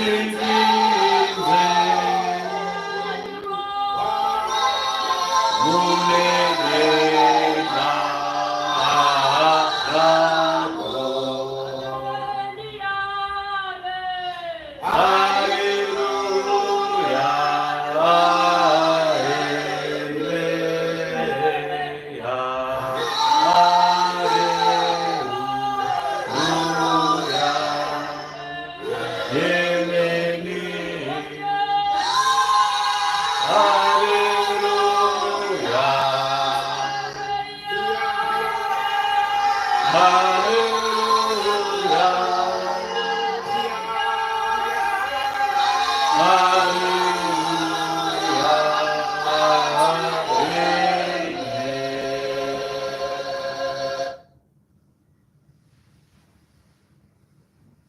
Tipinze mune denga rako. Haleluya, haleluya, haleluya. Amen. Haleluya. Haleluya. Haleluya. Amen.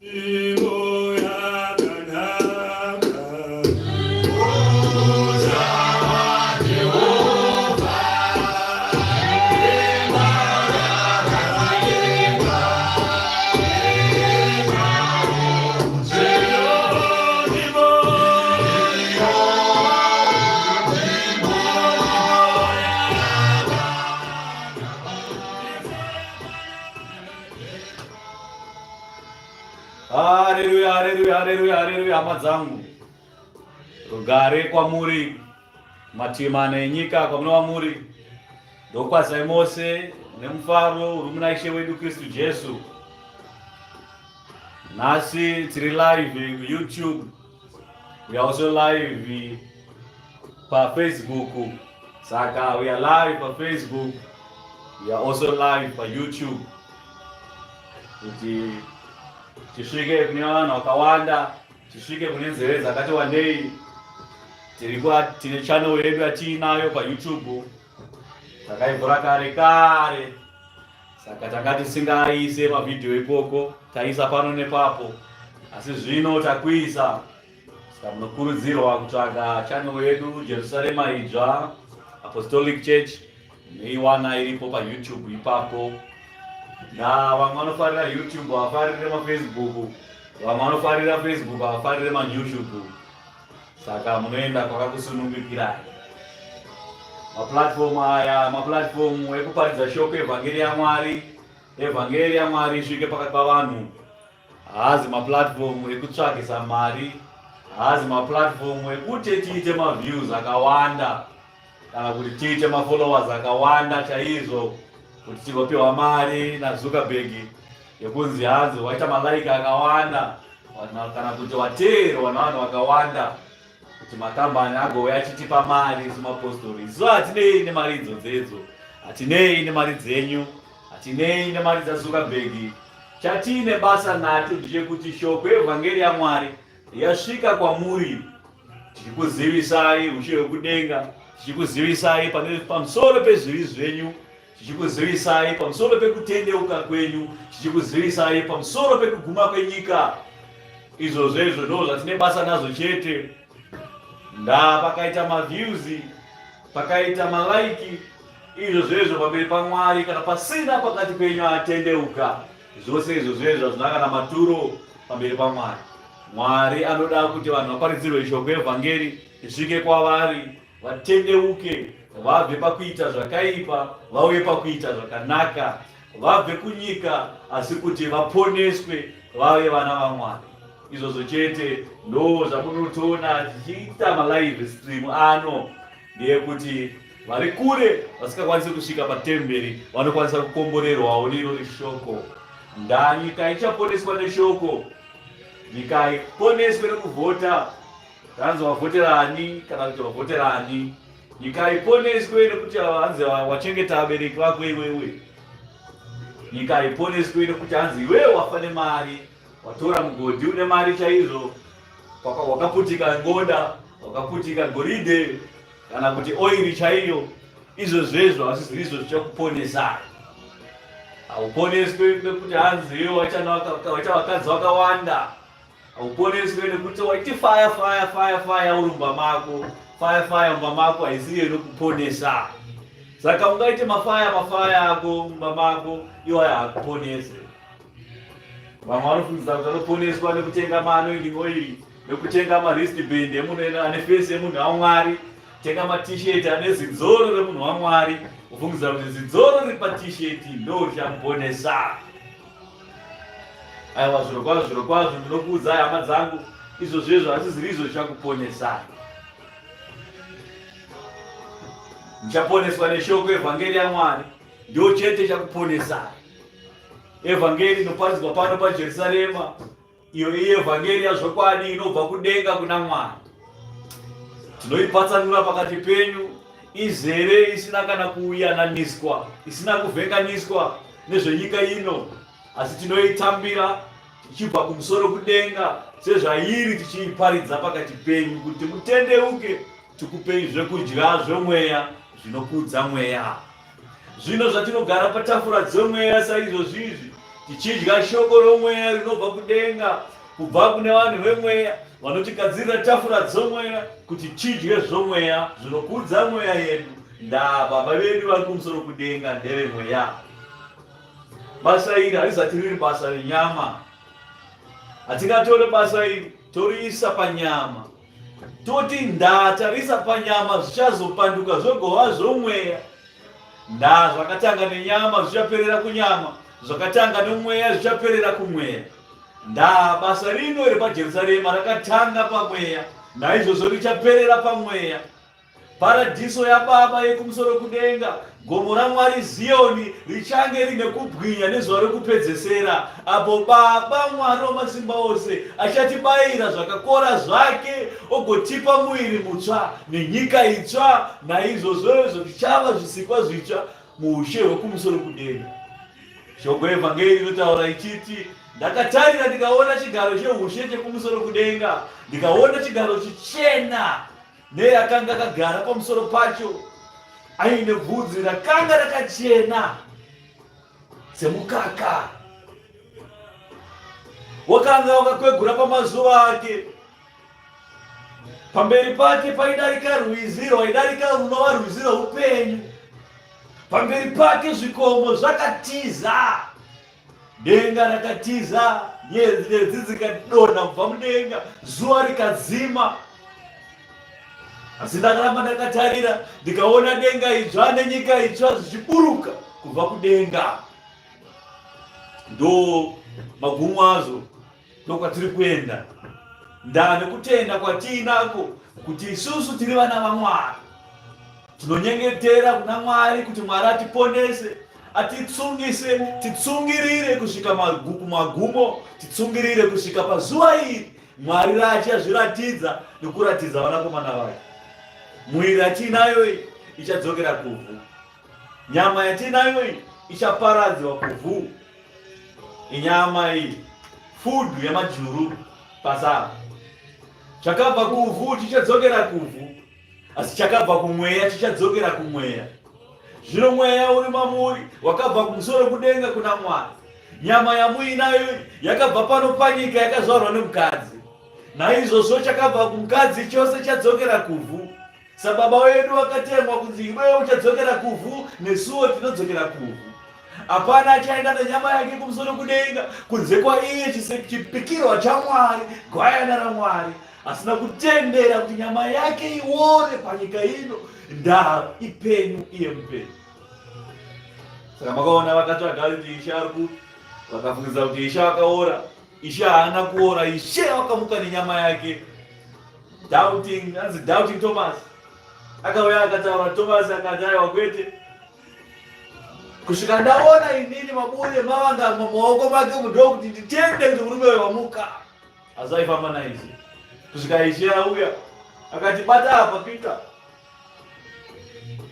Nzvimbo yakanaka. Haleluya, haleluya, haleluya, haleluya, hama dzangu. Rugare kwamuri mativi mana enyika kwamunova muri. Ndokwazai mose nemufaro uri muna Ishe wedu Kristu Jesu. Nhasi tiri live kuYouTube. We are also live paFacebook. Saka we are live paFacebook. We are also live paYouTube. Kuti tisvike kune vanhu vakawanda, tisvike kune nzeve dzakati wandei. Tiri kwa tine channel yedu yatiinayo paYouTube. Takaivhura kare kare. Saka tanga tisingaise mavhidhiyo ikoko, taisa pano nepapo. Asi zvino takuisa. Saka munokurudzirwa kutsvaga channel yedu Jerusarema Idzva Apostolic Church. Munoiwana iripo paYouTube ipapo. Na vamwe vanofarira YouTube havafarire maFacebook, vamwe vanofarira Facebook havafarire maYouTube. Saka munoenda kwakakusunungukirai. Maplatform aya maplatform ekuparidza shoko evhangeri yaMwari, evhangeri yaMwari isvike pakati pavanhu. Haazi maplatform ekutsvagisa mari, haazi maplatform ekuti tiite maviews akawanda kana kuti tiite mafollowers akawanda chaizvo kuti tigopiwa mari naZuckerberg yekunzi hanzi waita malike akawanda kana kuti wateerwa navanhu vakawanda kuti makambani agouya achitipa mari isu mapostori. Isu hatinei nemari idzodzedzo, hatinei nemari dzenyu, hatinei nemari dzaZuckerberg. Chatiine basa nacho ndechekuti shoko yevhangeri yaMwari yasvika kwamuri, tichikuzivisai ushe hwekudenga, tichikuzivisai pamusoro pezvivi zvenyu, tichikuzivisai pamusoro pekutendeuka kwenyu, tichikuzivisai pamusoro pekuguma kwenyika. Izvozvo izvo ndo zvatine basa nazvo chete. Ndaa pakaita maviews, pakaita malaiki, izvozvo izvo pamberi paMwari, kana pasina pakati penyu atendeuka, zvose izvozvo izvo hazvina kana maturo pamberi paMwari. Mwari anoda kuti vanhu vaparidzirwe shoko evhangeri isvike kwavari, vatendeuke, vabve pakuita zvakaipa vauye pakuita zvakanaka, vabve kunyika asi kuti vaponeswe vave vana vaMwari. Izvozvo chete ndo zvamunotoona tichiita malive stream ano, ndeyekuti vari kure vasingakwanisi kusvika patemberi vanokwanisa kukomborerwawo neirori shoko. Ndaa nyika ichaponeswa neshoko, nyika haiponeswe nekuvhota. Hanzi wavhotera ani kana kuti wavhotera ani. Nyika haiponeswe nekuti hanzi wachengeta vabereki vako iwewe. Nyika haiponeswe nekuti hanzi iwewe wafa nemari, watora mugodhi une mari chaizvo, wakaputika ngoda, wakaputika goridhe kana kuti oiri chaiyo. Izvo zvezvo asi zvirizvo zvichakuponesai. Hauponeswe nekuti hanzi iwe waita vakadzi vakawanda. Hauponeswe nekuti waiti fire fire fire fire uri mumba mako. Fire fire mumba mako haisiyo inokuponesa. Saka ungaite mafaya mafaya ako mumba mako iwayo hakuponese. Vamwe vanofungidzira kuti vanoponeswa nekutenga maanointing oil. nekutenga maristband emunhu ane fesi emunhu wamwari, tenga matishet ane zidzoro remunhu wamwari, ufungidzira kuti zidzoro riri patisheti ndo richamuponesa. Aiwa, zvirokwazvo, zvirokwazvo ndinokuudzai hama dzangu, izvozvo asi zviri izvo zvichakuponesai. Muchaponeswa neshoko evhangeri yaMwari, ndio chete chakuponesai. Evhangeri inoparidzwa pano paJerusarema, iyo ievhangeri yazvokwadi inobva kudenga kuna Mwari. Tinoipatsanura pakati penyu izere, isina kana kuyananiswa, isina kuvhenganiswa nezvenyika ino, asi tinoitambira ichibva kumusoro kudenga sezvairi, tichiiparidza pakati penyu kuti mutendeuke, tikupei zvekudya zvomweya zvinokudza mweya. Zvino zvatinogara patafura dzomweya saizvozvizvi, tichidya shoko romweya rinobva kudenga, kubva kune vanhu vemweya vanotigadzirira tafura dzomweya kuti tidye zvomweya zvinokudza mweya yedu. Ndaa Baba vedu vari kumusoro kudenga ndevemweya. Basa iri harizati riri basa renyama. Hatingatore basa iri toriisa panyama, toti ndaa tarisa panyama, zvichazopanduka zvogova zvomweya. Ndaa zvakatanga nenyama zvichaperera kunyama, zvakatanga nomweya zvichaperera kumweya. Ndaa basa rino repaJerusarema rakatanga pamweya, naizvozvo richaperera pamweya. Paradhiso yaBaba yekumusoro kudenga, gomo raMwari Ziyoni, richange rine kubwinya nezuva rekupedzesera, apo Baba, Mwari wamasimba ose, achatibayira zvakakora zvake ogotipa muviri mutsva nenyika itsva. Naizvozvoizvo tichava zvisikwa zvitsva muushe hwekumusoro kudenga. Shoko reVhangeri rinotaura ichiti, Ndakatarira ndikaona chigaro cheushe chekumusoro kudenga, ndikaona chigaro chichena neyakanga akagara pamusoro pacho aine bvudzi rakanga rakachena semukaka, wakanga wakakwegura pamazuva ake. Pamberi pake paidarika rwizi rwaidarika runova rwizi rweupenyu. Pamberi pake zvikomo zvakatiza, Denga rakatiza, nyeredzi dzikadonha kubva mudenga, zuva rikadzima. Asi ndakaramba ndakatarira, ndikaona denga idzva nenyika itsva zvichiburuka kubva kudenga. Ndo magumo azvo, ndokwatiri kuenda. Ndaa nekutenda kwatiinako kuti isusu tiri vana vaMwari. Tinonyengetera kuna Mwari kuti Mwari atiponese, atitsungise, titsungirire kusvika kumagumo, titsungirire kusvika pazuva iri Mwari raachazviratidza nekuratidza vanakomana vake. Mwiri yatiinayo iyi ichadzokera kuvhu, nyama yatiinayo iyi ichaparadziwa kuvhu. Inyama iyi food yamajuru pasara. Chakabva kuvhu chichadzokera kuvhu, asi chakabva kumweya chichadzokera kumweya. Zvino mweya uri mamuri wakabva kumusoro kudenga kuna Mwari. Nyama yamuinayo yakabva pano panyika yakazvarwa nemukadzi. Naizvozvo chakabva kumukadzi chose chadzokera kuvhu. Sababa wedu wakatemwa kunzi iwewe uchadzokera kuvhu, nesuwo tinodzokera kuvhu. Hapana achaenda nenyama yake kumusoro kudenga kunze kwaiye chipikirwa chaMwari, gwayana raMwari, asina kutendera kuti nyama yake iwore panyika ino. Ndaa ipenyu iye mupenyu. Saka makaona vakatsvaga kuti Ishe ari kupi, vakafungidza kuti Ishe akaora. Ishe haana kuora, Ishe wakamuka nenyama yake. Doubting, anzi Doubting Thomas akauya akataura. Thomas akati aiwa kwete, kusvika ndaona inini maburi emavanga mumaoko make, ndokuti nditende kuti murume uyu wamuka. Asi aifamba naIshe kusvika Ishe auya akati, bata apa Peter,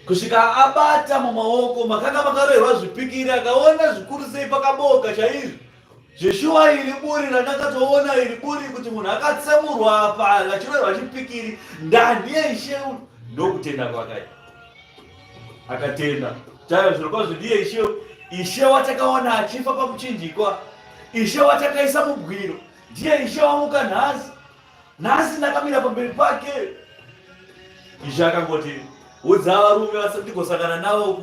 kusvika abata mumaoko makanga makarohwa zvipikiri, akaona zvikuru sei pakaboka chaizvo. Zveshuwa iri buri randakatoona iri buri kuti munhu akatsemurwa apa achirohwa chipikiri, ndandiye Ishe uyu. Ndokutenda kwakaita, akatenda chaivo, zvirokwazvo ndiye Ishe, Ishe watakaona achifa pamuchinjikwa, Ishe watakaisa mubwiro, ndiye Ishe wamuka nhasi. Nhasi ndakamira pamberi pake. Ishe akangoti, udza varume ndigosangana navo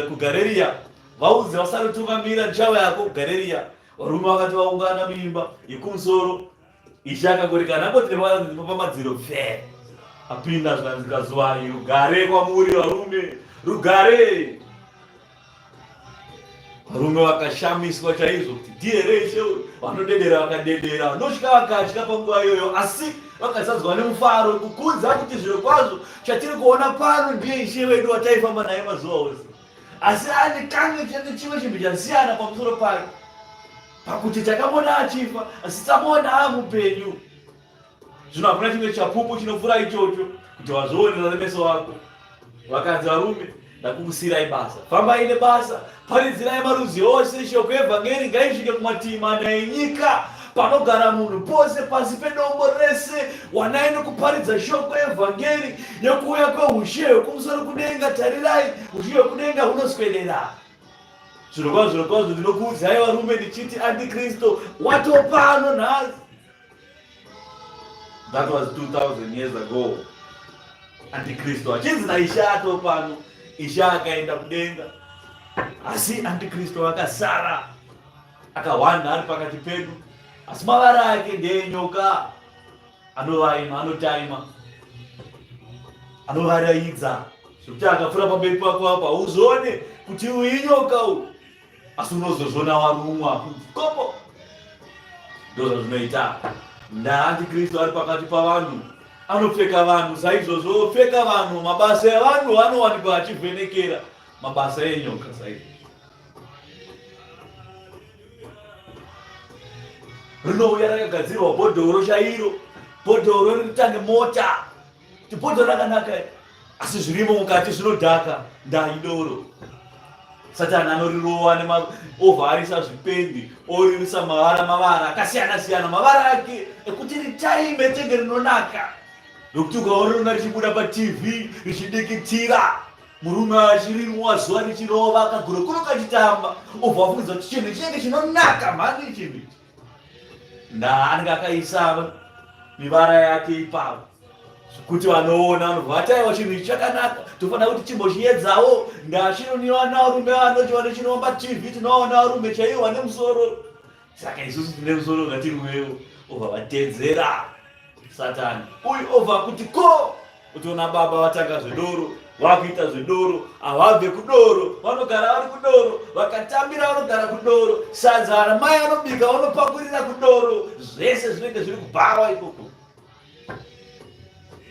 kuGareria, vaudze vasarotungamira, ndichauya yako kuGareria. Varume vakati vaungana muimba yekumusoro. Ishe akangoti kana angoti pamadziro pfee apinda zvikanzi kazuwai rugare kwamuri varume rugare. Varume vakashamiswa chaizvo kuti ndiye here ishe uyu. Vanodedera vakadedera, vanotya vakatya panguva iyoyo, asi vakazadzwa nemufaro kukudza kuti zviro kwazvo chatiri kuona pano ndiye ishe wedu wataifamba naye mazuva ose. Asi ane kamwe chete chimwe chinhu chasiyana pamusoro pake pakuti takamuona achifa asi tamuona amupenyu. Zvino hakuna chimwe chapupu chinopfuura ichocho kuti wazvionera nemeso ako. Vakanzi varume, ndakukusiirai basa, fambai nebasa, paridzirai marudzi ose shoko yevhangeri ngaisvike kumativi mana enyika panogara munhu pose pasi pedombo rese. Wanai nokuparidza shoko yevhangeri yekuuya kweushe hwekumusoro kudenga. Tarirai, ushe hwekudenga hunoswedera. Zvirokwazvo, zvirokwazvo ndinokuudzai varume ndichiti antikristu watopano nhasi. That was 2000 years ago. Antikristu achinzi naIshe atopano, Ishe akaenda kudenga, asi antikristu akasara akahwanda ari pakati pedu, asi mavara ake ndeenyoka, anovaima, anotaima, anovaraidza zvekuti akapfuura pamberi pako apa hauzoone kuti uyu inyoka uyu asi unozozvona warumwa kopo. Ndozvazvinoita ndaantikristu ari pakati pavanhu, anopfeka vanhu saizvozvo, opfeka vanhu mabasa evanhu anowanikwa achivhenekera mabasa enyoka saizvozvo. Rinouya rakagadzirwa bhodhoro chairo, bhodhoro rinotange mota, kuti bhodhoro rakanaka, asi zvirimo mukati zvinodhaka, ndaidoro. Satani anorirova ovha arisa zvipendi, oririsa mavara mavara akasiyana siyana, mavara ake ekuti ritaime tenge rinonaka, nokuti ukaona rinonga richibuda paTV richidikitira, murume achirinwa zuva richirova akagurukuru kachitamba, obva wafungidzwa kuti chinhu chinenge chinonaka mhani chinhu ichi. Ndaa anenge akaisa mivara yake ipapo zvekuti vanoona vanobva vati aiwa chinhu ichi chakanaka, tofanira kuti chimbochiedzawo. Ndaa chinoniwa navarume vanochiwana chinomba TV, tinovaona varume chaivo vane musoro, saka isusu tine musoro ngatirwewo. Obva vatedzera Satani uyu, obva kuti ko utoona baba vatanga zvedoro, vakuita zvedoro, havabve kudoro, vanogara vari kudoro, vakatambira vanogara kudoro, sadza ana mai vanobika vanopakurira kudoro, zvese zvinenge zviri kubhawa ikoko.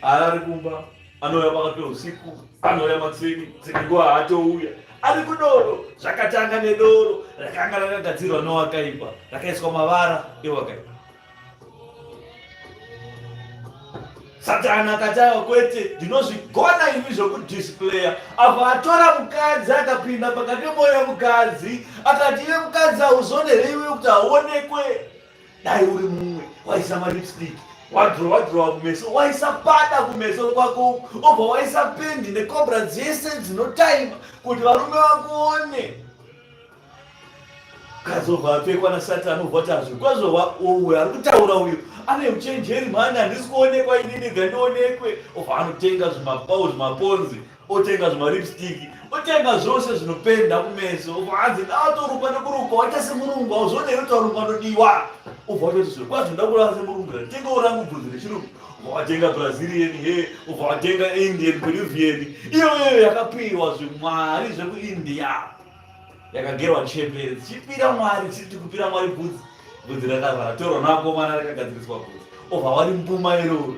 Arari kumba, anouya pakati peusiku, anouya matseni, dzimwe nguva haatouya ari kudoro. Zvakatanga nedoro rakanga rakagadzirwa nowakaipa, rakaiswa mavara ewakaipa. Satani akati aiwa kwete, ndinozvigona ini zvekudisplaya. Abva atora mukadzi akapinda pakati pemwoyo wemukadzi, akati iwe mukadzi hauzone here iwe kuti hauonekwe? Dai uri mumwe waisa malipstick, wadhirowa wadhirowa kumeso, waisa pada kumeso kwako, obva waisa pendi nekobra dzese dzinotaima kuti varume vakuone. Kazobva apfekwa naSatani, obva kuti hazvi kwazvo uyu ari kutaura uyu ane uchenjeri mhani, handisi kuonekwa inini, ngandionekwe. Obva anotenga zvimapau zvimaponzi, otenga zvimalipstick, otenga zvose zvinopenda kumeso, obva anzi dawatorukwa nekurukwa waita semurungu, hauzoone here kuti varungu vanodiwa. Obva watoti zviro kwazvo ndoda kurava semurungu, ndatengawo rangu bvudzi rechirungu. Obva watenga Brazilian hair, obva watenga Indian, Peruvian, iyoyo yakapiwa zvimwari zvekuIndia, yakagerwa chembere dzichipira mwari, dzichiti kupira mwari bvudzi. Bvudzi rakabva ratorwa nakomana rakagadziriswa bvudzi, obva wari mbuma iroro,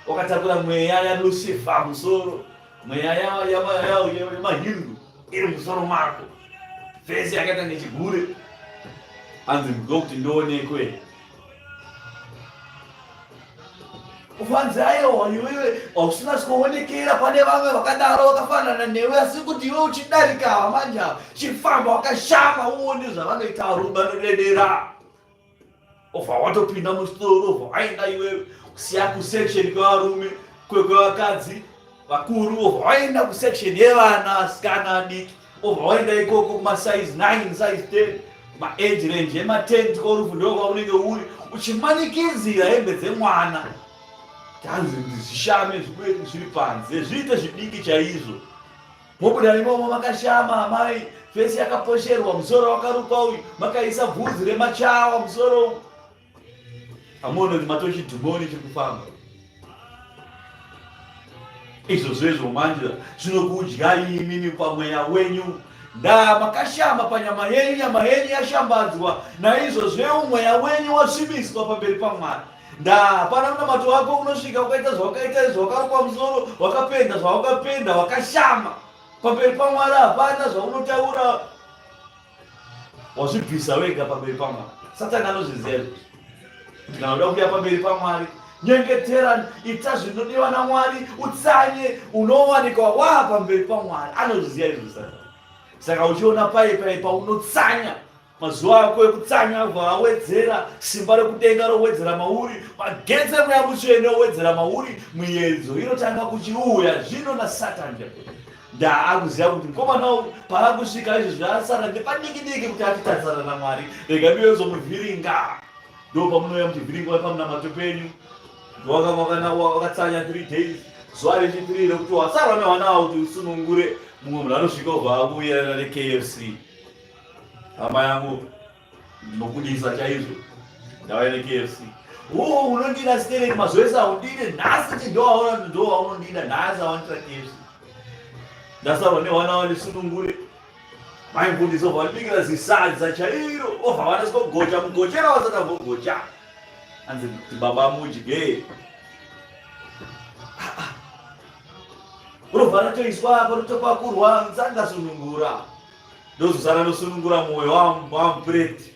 wakatakura mweya yaLucifer musoro, mweya yemahindu iri musoro mako, fesi yakaita nechigure, hanzi ndokuti ndionekwe. Ufanzi aiwa iwewe hausina kuonekera pane vamwe vakadaro vakafanana newe, asi kuti iwe uchidarika ava manje ava, chifamba wakashama uone zvavanoita varume vanodedera. Obva watopinda musitoro, obva waenda iwewe kusiya kusection kwevarume kwevakadzi vakuru, obva waenda kusection yevana asikana adiki, obva waenda ikoko kumasize 9 size 10, maage range yema 10 12, ndo kwaunenge uri uchimanikidzira hembe dzemwana tanzi zvishame zvibude zviri panze zviite zvidiki chaizvo. Mobuda imomo makashama amai, fesi yakaposherwa, musoro wakarukwa uyu, makaisa bvudzi remachawa musoro. Amuone kuti matochidhimoni chiri kufamba. Izvozvo izvo manje zvinokudyai imimi pamweya wenyu. Ndaa makashama panyama yenyu, nyama yenyu yashambadzwa, naizvozvo mweya wenyu wasvibiswa pamberi paMwari. Ndaa hapana munamato wako unosvika ukaita zvawakaita izvo, wakarukwa musoro, wakapenda zvawakapenda, wakashama pamberi paMwari, hapana zvaunotaura wazvibvisa wega pamberi paMwari. Satani anozviziva izvozvo kuti kana uda kuuya pamberi paMwari, nyengetera, ita zvinodiwa naMwari, utsanye, unowanikwa waa pamberi paMwari. Anozviziva izvozvo Satani. Saka uchiona paye paye paunotsanya, mazuva ako ekutsanya abva awedzera, simba rekudenga rowedzera mauri, magetsi emweya mutsvene owedzera mauri, miyedzo inotanga kuchiuya zvino naSatani chaipo. Ndaakuziva kuti mukomana uyu paakusvika izvi zvasara nepadiki diki kuti atitarisana naMwari, rega ndiwe zomuvhiringa. Ndo pamunouya muchivhiringwa pamunamato penyu, wakatsanya 3 days, zuva rechipiri rekuti wasarwa nevana avo kuti usunungure mumwe munhu anosvika obva akuuyirana neKFC. Hama yangu ndinokudisa chaizvo, ndauya neKFC. Oh, unondida stereki mazuva ese haundide, nhasi ti ndowaona ndowaunondida nhasi awandira KFC. Ndasarwa nevana vandisunungure mai mfundisi obva vandibikira zisadza chairo, obva vanasikogocha mugochera vasati ambogocha, anzi kuti baba mudye. Robva ratoiswa apa rotopakurwa, nsangasunungura ndozosara nosunungura mwoyo wamupureti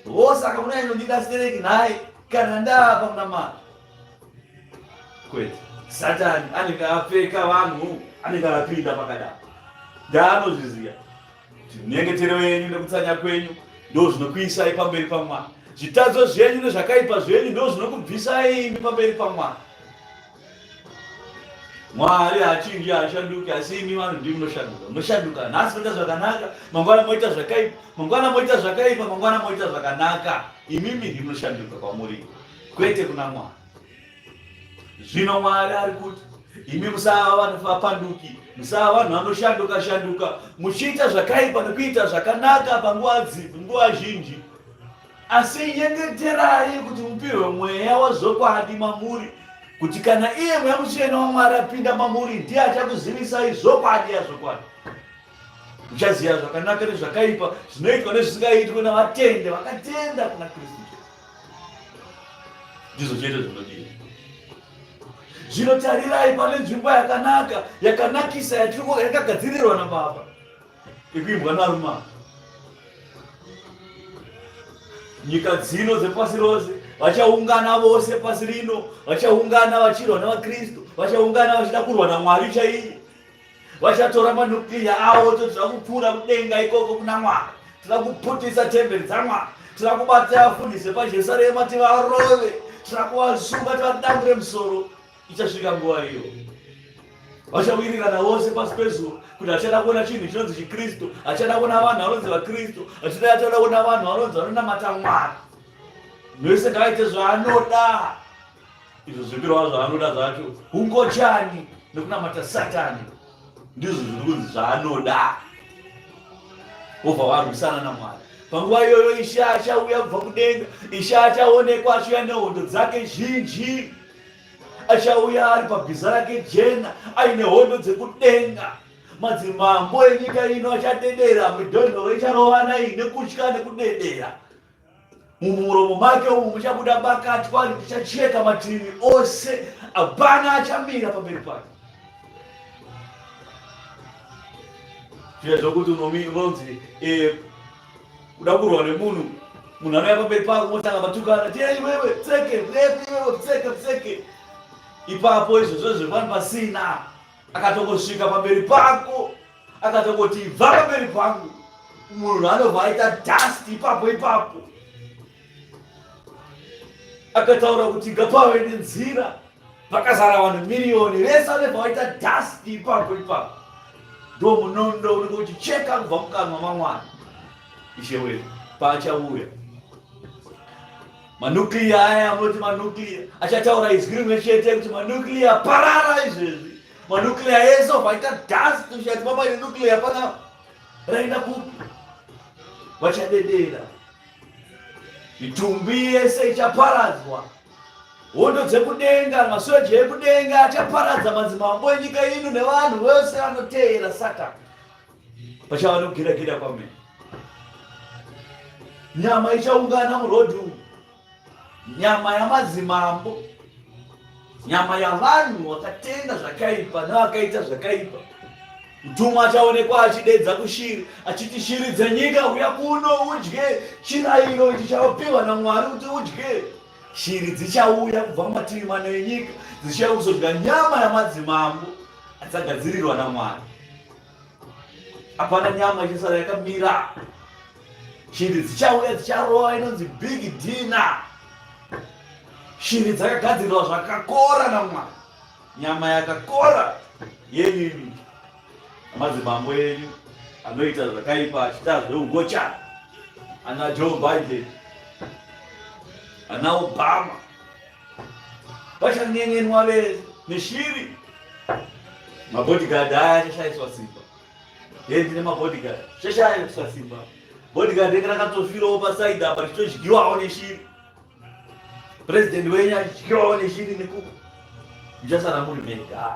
vosaka munanyanyondida stereki nhai kana ndava munamato kwete. Satani anenge apfeka vanhu, anenge apinda pakadaro, ndaanozviziva kuti minyengetero yenyu nekutsanya kwenyu ndo zvinokuisai pamberi paMwari, zvitadzo zvenyu nezvakaipa zvenyu ndo zvinokubvisai imi pamberi paMwari. Mwari haachinji, haashanduki, asi imi vanhu ndimi munoshanduka. Munoshanduka nhasi moita zvakanaka, mangwana moita zvakaipa, mangwana moita zvakaipa, mangwana moita zvakanaka. Imimi ndimi munoshanduka kwamuri, kwete kuna Mwari. Zvino Mwari ari kuti imi musava vanhu vapanduki, musava vanhu vanoshanduka shanduka, muchiita zvakaipa nekuita zvakanaka panguva nguva zhinji. Asi nyengeterai kuti mupihwe mweya wazvokwadi mamuri, kuti kana iye Mweya Mutsvene waMwari apinda mamuri, ndiye achakuzivisai zvokwadi yazvokwadi. Muchaziva zvakanaka nezvakaipa, zvinoitwa nezvisingaitwe navatende vakatenda kuna Kristu Jesu. Ndizvo chete zvinodiwa. Zvino tarirai pane nzvimbo yakanaka yakanakisa yakagadzirirwa naBaba ikuimbwa naRuma. Nyika dzino dzepasi rose vachaungana vose pasi rino, vachaungana vachirwa navaKristu, vachaungana vachida kurwa naMwari chaiye. Vachatora manukliya avo totira kupfuura kudenga ikoko kuna Mwari, tira kuputisa temberi dzaMwari, tira kubata vafundisi vepaJerusarema tivarove, tira kuvasunga tivadambure musoro. Ichasvika nguva iyo vachawirirana vose pasi pezuva kuti hachada kuona chinhu chinonzi chiKristu, hachada kuona vanhu vanonzi vaKristu, hachada kuona vanhu vanonzi vanonamata Mwari. Wese ngaaite zvaanoda, izvo zvimbirwa zvaanoda zvacho ungochani nekunamata Satani, ndizvo zviri kunzi zvaanoda. Wobva warwisana naMwari. Panguva iyoyo Ishe achauya kubva kudenga, Ishe achaonekwa achiuya nehondo dzake zhinji. Achauya ari pabhiza rake jena aine hondo dzekudenga. Madzimambo enyika ino achadedera, midhondoro icharovana iyi nekutya nekudedera. Mumuromo make umu muchabuda bakatwa richacheka mativi ose, hapana achamira pamberi pake. Zviya zvokuti unonzi kuda kurwa nemunhu, munhu anouya pamberi pako motanga matukana, tiye iwewe tseke repi iwewe tseke tseke. Ipapo izvozvo zvevanhu pasina akatongosvika pamberi pako akatongoti ibva pamberi pangu, munhu anobva aita dust ipapo ipapo. Akataura kuti ngapave nenzira, pakazara vanhu miriyoni vese vanobva vaita dust ipapo ipapo. Ndo munondo unenge uchicheka kubva mukanwa maMwari Ishe wedu paachauya. Manukliya aya amunoti manukliya achataura izwi rimwe chete kuti manukliya parara izvezvi. Manukliya ese obva aita dust, ushati baba yenukliya pana raenda kupi? Vachadedera. Mitumbi yese ichaparadzwa. Hondo dzekudenga, masoja ekudenga achaparadza madzimambo enyika ino nevanhu vose vanoteera Satani. Pachava nokugiragida kwamene. Nyama ichaungana murodhi umu. Nyama yamadzimambo, nyama yavanhu vakatenda zvakaipa nevakaita zvakaipa. Mutumwa achaonekwa achidedza kushiri achiti, shiri dzenyika, huya kuno udye chirayiro ichi chawapiwa naMwari kuti udye. Shiri dzichauya kubva kumativi mana enyika dzichiuya kuzodya nyama yamadzimambo adzagadzirirwa naMwari. Hapana nyama ichasara yakamira. Shiri dzichauya dzicharova inonzi big dinner. Shiri dzakagadzirirwa zvakakora naMwari. Nyama yakakora yenyu imi madzimambo enyu anoita zvakaipa achiita zveugocha ana Joe Biden ana Obama vachanyengenwa vese neshiri. Mabodyguard aya achashaiswa simba. Yeye ndine mabodyguard chashaiswa simba. Bodyguard renge rakatofirawo pasaidi apa richitodyiwawo neshiri. President wenyu achidyiwawo neshiri nekuku. Muchasara muri mega.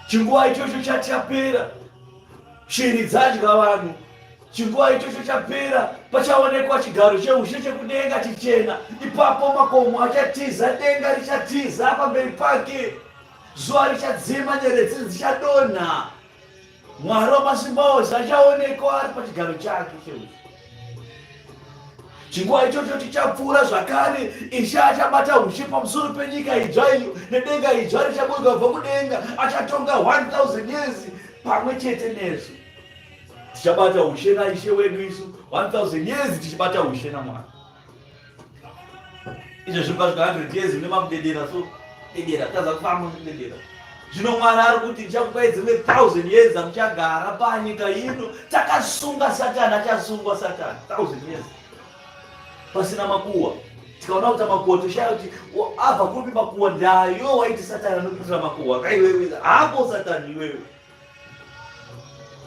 Chinguva ichocho chachapera. Shiri dzadya vanhu. Chinguva ichocho chapera, pachaonekwa chigaro cheushe chekudenga chichena. Ipapo makomo achatiza, denga richatiza pamberi pake, zuva richadzima, nyeredzi dzichadonha. Mwari wamasimba ose achaonekwa ari pachigaro chake cheushe. Chinguva ichocho chichapfuura zvakare, Ishe achabata ushe pamusoro penyika idzva iyo nedenga idzva richaburuka kubva kudenga. Achatonga 1000 years pamwe chete nesu. Tichabata ushe naIshe wedu isu 1000 years tichibata ushe naMwari. Izvezvi mukasvika 100 years mune makudedera so dedera taza kufamba mukudedera. Zvino Mwari ari kuti ndichakupai dzimwe 1000 years amuchagara panyika ino takasunga Satani, achasungwa Satani 1000 years pasina makuwa. Tikaona kuti makuwa toshaya kuti abva kupi makuwa, ndayo waiti Satani anoputira makuwa kaiwewe hapo Satani iwewe.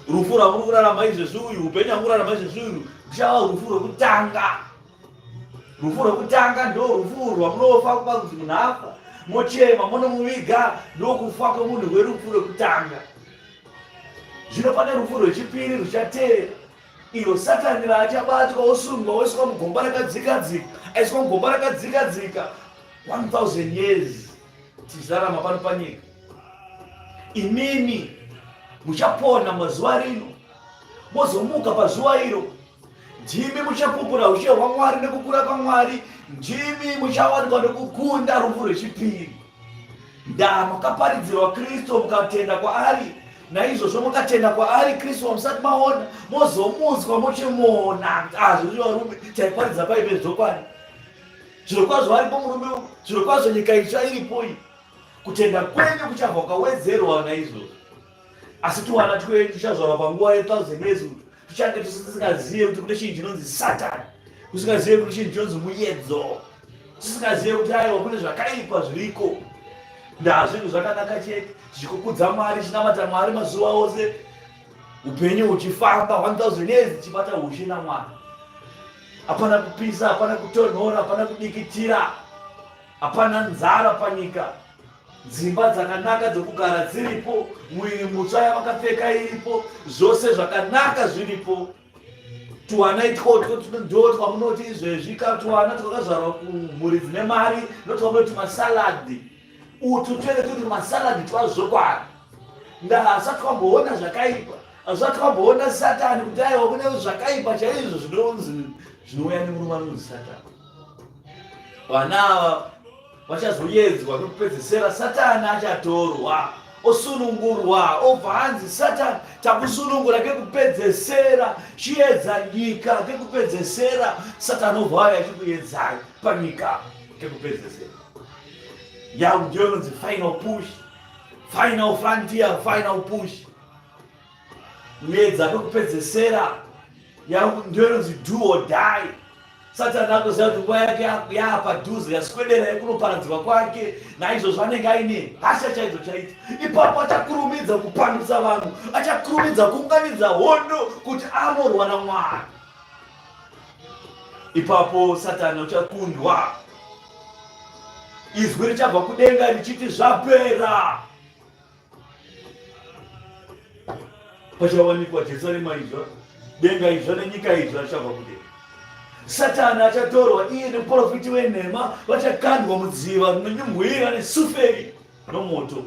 Rufu rwamuri kurarama izvezvi uyu, upenyu hwamuri kurarama izvezvi uyu, ruchava rufu rwekutanga. Rufu rwekutanga ndo rufu rwamunofa kupa kuti munhu afa, mochema monomuviga, ndokufa kwemunhu rwerufu rwekutanga. Zvino pane rufu rwechipiri ruchateera, iro Satani raachabatwa osungwa oiswa mugomba rakadzika-dzika, aiswa mugomba rakadzika-dzika 1000 years tichirarama pano panyika. Imimi muchapona mazuva rino, mozomuka pazuva iro. Ndimi muchapupura ushe hwaMwari nekukura kwaMwari. Ndimi muchawanikwa nekukunda rufu rwechipiri. Ndaa makaparidzirwa Kristu mukatenda kwaari, naizvozvo mukatenda kwaari Kristu wamusati maona, mozomutswa mochimuona. Azvizvi varume, taiparidza paive zvokwadi. Zvirokwazvo aripo murume, zvirokwazvo nyika itsva iripo iyi. Kutenda kwenyu kuchabva kwawedzerwa naizvozvo. Asi tuwana twenyu tuchazvarwa panguva ye1000 years tuchange tisingazive kuti kune chinhu chinonzi Satani, kusingazive kuti chinhu chinonzi muyedzo, tisingazive kuti aiwa kune zvakaipa zviriko. Ndaa zvinhu zvakanaka chete, tichikukudza Mwari, tichinamata Mwari mazuva ose, upenyu huchifamba 1000 years tichibata ushe naMwari. Hapana kupisa, hapana kutonhora, hapana kudikitira, hapana nzara panyika. Dzimba dzakanaka dzokugara dziripo, muviri mutsva yavakapfeka iripo, zvose zvakanaka zviripo. Tuwana itwotwo ndo twamunoti izvezvi ka tuwana twakazvarwa kumhuri dzine mari ndotwamunoti masaladhi. Utu twene turi masaladhi twazvokwadi. Ndahasati twamboona zvakaipa, hazvisati twamboona Satani kuti aiwa kune zvakaipa chaizvo zvinonzi zvinouya nemurume anonzi Satani. Vana ava vachazoyedzwa pekupedzesera, Satani achatorwa osunungurwa, obva anzi Satani takusunungura kekupedzesera, chiedza nyika kekupedzesera. Satani obva auya achikuyedzai panyika kekupedzesera. Yawu ndiyo inonzi final push, final frontier, final push. Kuyedza kwekupedzesera ndiyo inonzi do or die. Satani akuziva kuti nguva yake yaapadhuze, yaswedera yekunoparadzwa kwake, naizvozvo anenge aine hasha chaidzo chaidzo. Ipapo achakurumidza kupandutsa vanhu, achakurumidza kuunganidza hondo kuti anorwa naMwari. Ipapo Satani uchakundwa. Izwi richabva kudenga richiti zvapera. Pachawanikwa Jerusarema idzva, denga idzva nenyika idzva richabva kudenga. Satani achatorwa iye nemuprofiti wenhema vachakandwa mudziva rinonyumbwira nesuferi nomoto.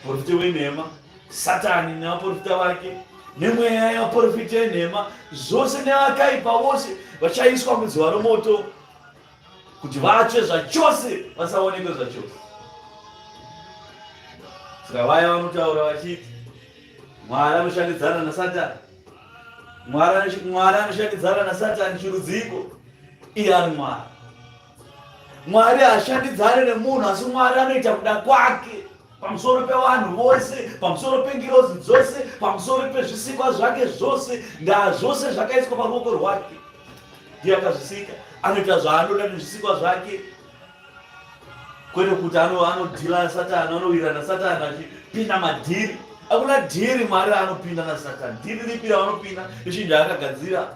Muprofiti wenhema, Satani nevaprofita vake nemweya yevaprofita yenhema zvose nevakaipa vose vachaiswa mudziva romoto kuti vatsve zvachose vasaonekwe zvachose. Saka vaya vanotaura vachiti Mwari anoshandidzana naSatani, Mwari anoshandidzana naSatani chirudziko, iye ari Mwari. Mwari haashandidzane nemunhu, asi Mwari anoita kuda kwake pamusoro pevanhu vose, pamusoro pengirozi dzose, pamusoro pezvisikwa zvake zvose. Ndaa zvose zvakaiswa paruoko rwake, ndiye akazvisika, anoita zvaanoda nezvisikwa zvake, kwete kuti anodhila nasatani, anowirira nasatani achipinda madhiri. Hakuna dhiri Mwari raanopinda nasatani. Dhiri ripi raanopinda? Ichinhu yaakagadzira.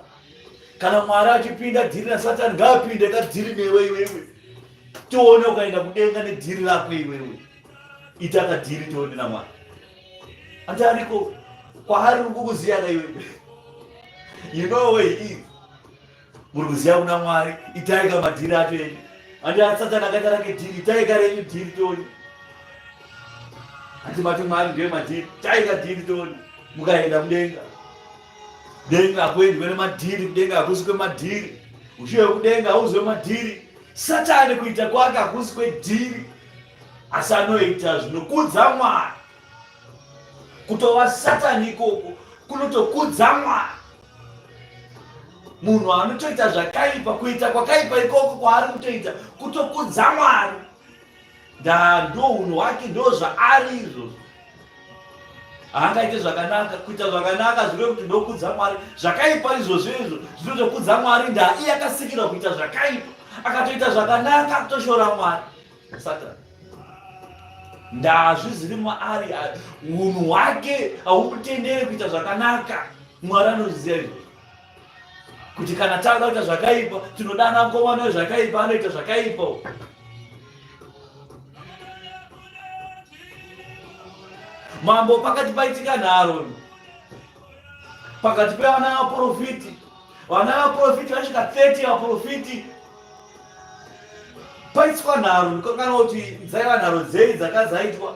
Kana Mwari achipinda dhiri naSatani, ngaapinde ka dhiri newe iwewe, tione ukaenda kudenga nedhiri rako iwewe. Ita kadhiri tione naMwari. Ati ariko kwaari uri kukuziya ka iwewe, you know where he is. Muri kuziya kuna Mwari, itai ka madhiri acho enyu. Andi Satani akaita rake dhiri, itai ka renyu dhiri tione. Ati mati Mwari ndiye madhiri, itai ka dhiri tione, mukaenda mudenga. Denga hakuendwe nemadhiri, kudenga hakusi kwemadhiri. Ushe wekudenga hauzi wemadhiri. Satani kuita kwake hakusi kwedhiri, asi anoita zvinokudza Mwari. Kutova Satani ikoko kunotokudza Mwari. Munhu anotoita zvakaipa, kuita kwakaipa ikoko kwaari kutoita kutokudza Mwari. Ndaa ndo unhu hwake, ndo zvaari izvozvo. Haangaite zvakanaka, kuita zvakanaka zvireve kuti ndokudza Mwari. Zvakaipa izvozvo izvo zvinotokudza Mwari. Ndaa iye akasikirwa kuita zvakaipa, akatoita zvakanaka akutoshora Mwari. Satani ndaa zviziri maari, unhu hwake haumutendere kuita zvakanaka. Mwari anozviziva izvozvo kuti kana tava kuita zvakaipa tinodana mukomana wezvakaipa anoita zvakaipa. Mambo pakati paitika nharo pakati pevana vaprofiti, vana vaprofiti vasvika 30 vaprofiti, paitswa nharo. Ndikakana kuti dzaiva nharo dzei dzakadzaitwa,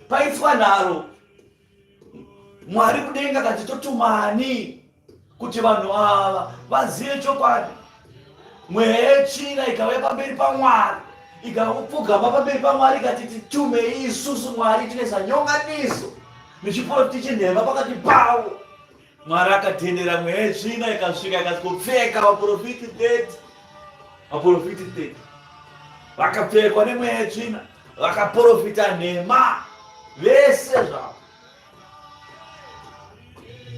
paitswa nharo. Mwari kudenga kati totumani kuti vanhu ava vazive chokwadi. Mweya yetsvina ikauya pamberi paMwari, ikapfugama pamberi paMwari, ikati titumei isusu Mwari, tinoisa nyonganiso nechiprofiti chenhema pakati pavo. Mwari akatendera mweya yetsvina ikasvika ikasvikopfeka vaprofiti 30. Vaprofiti 30 vakapfekwa nemweya yetsvina, vakaprofita nhema vese zvavo,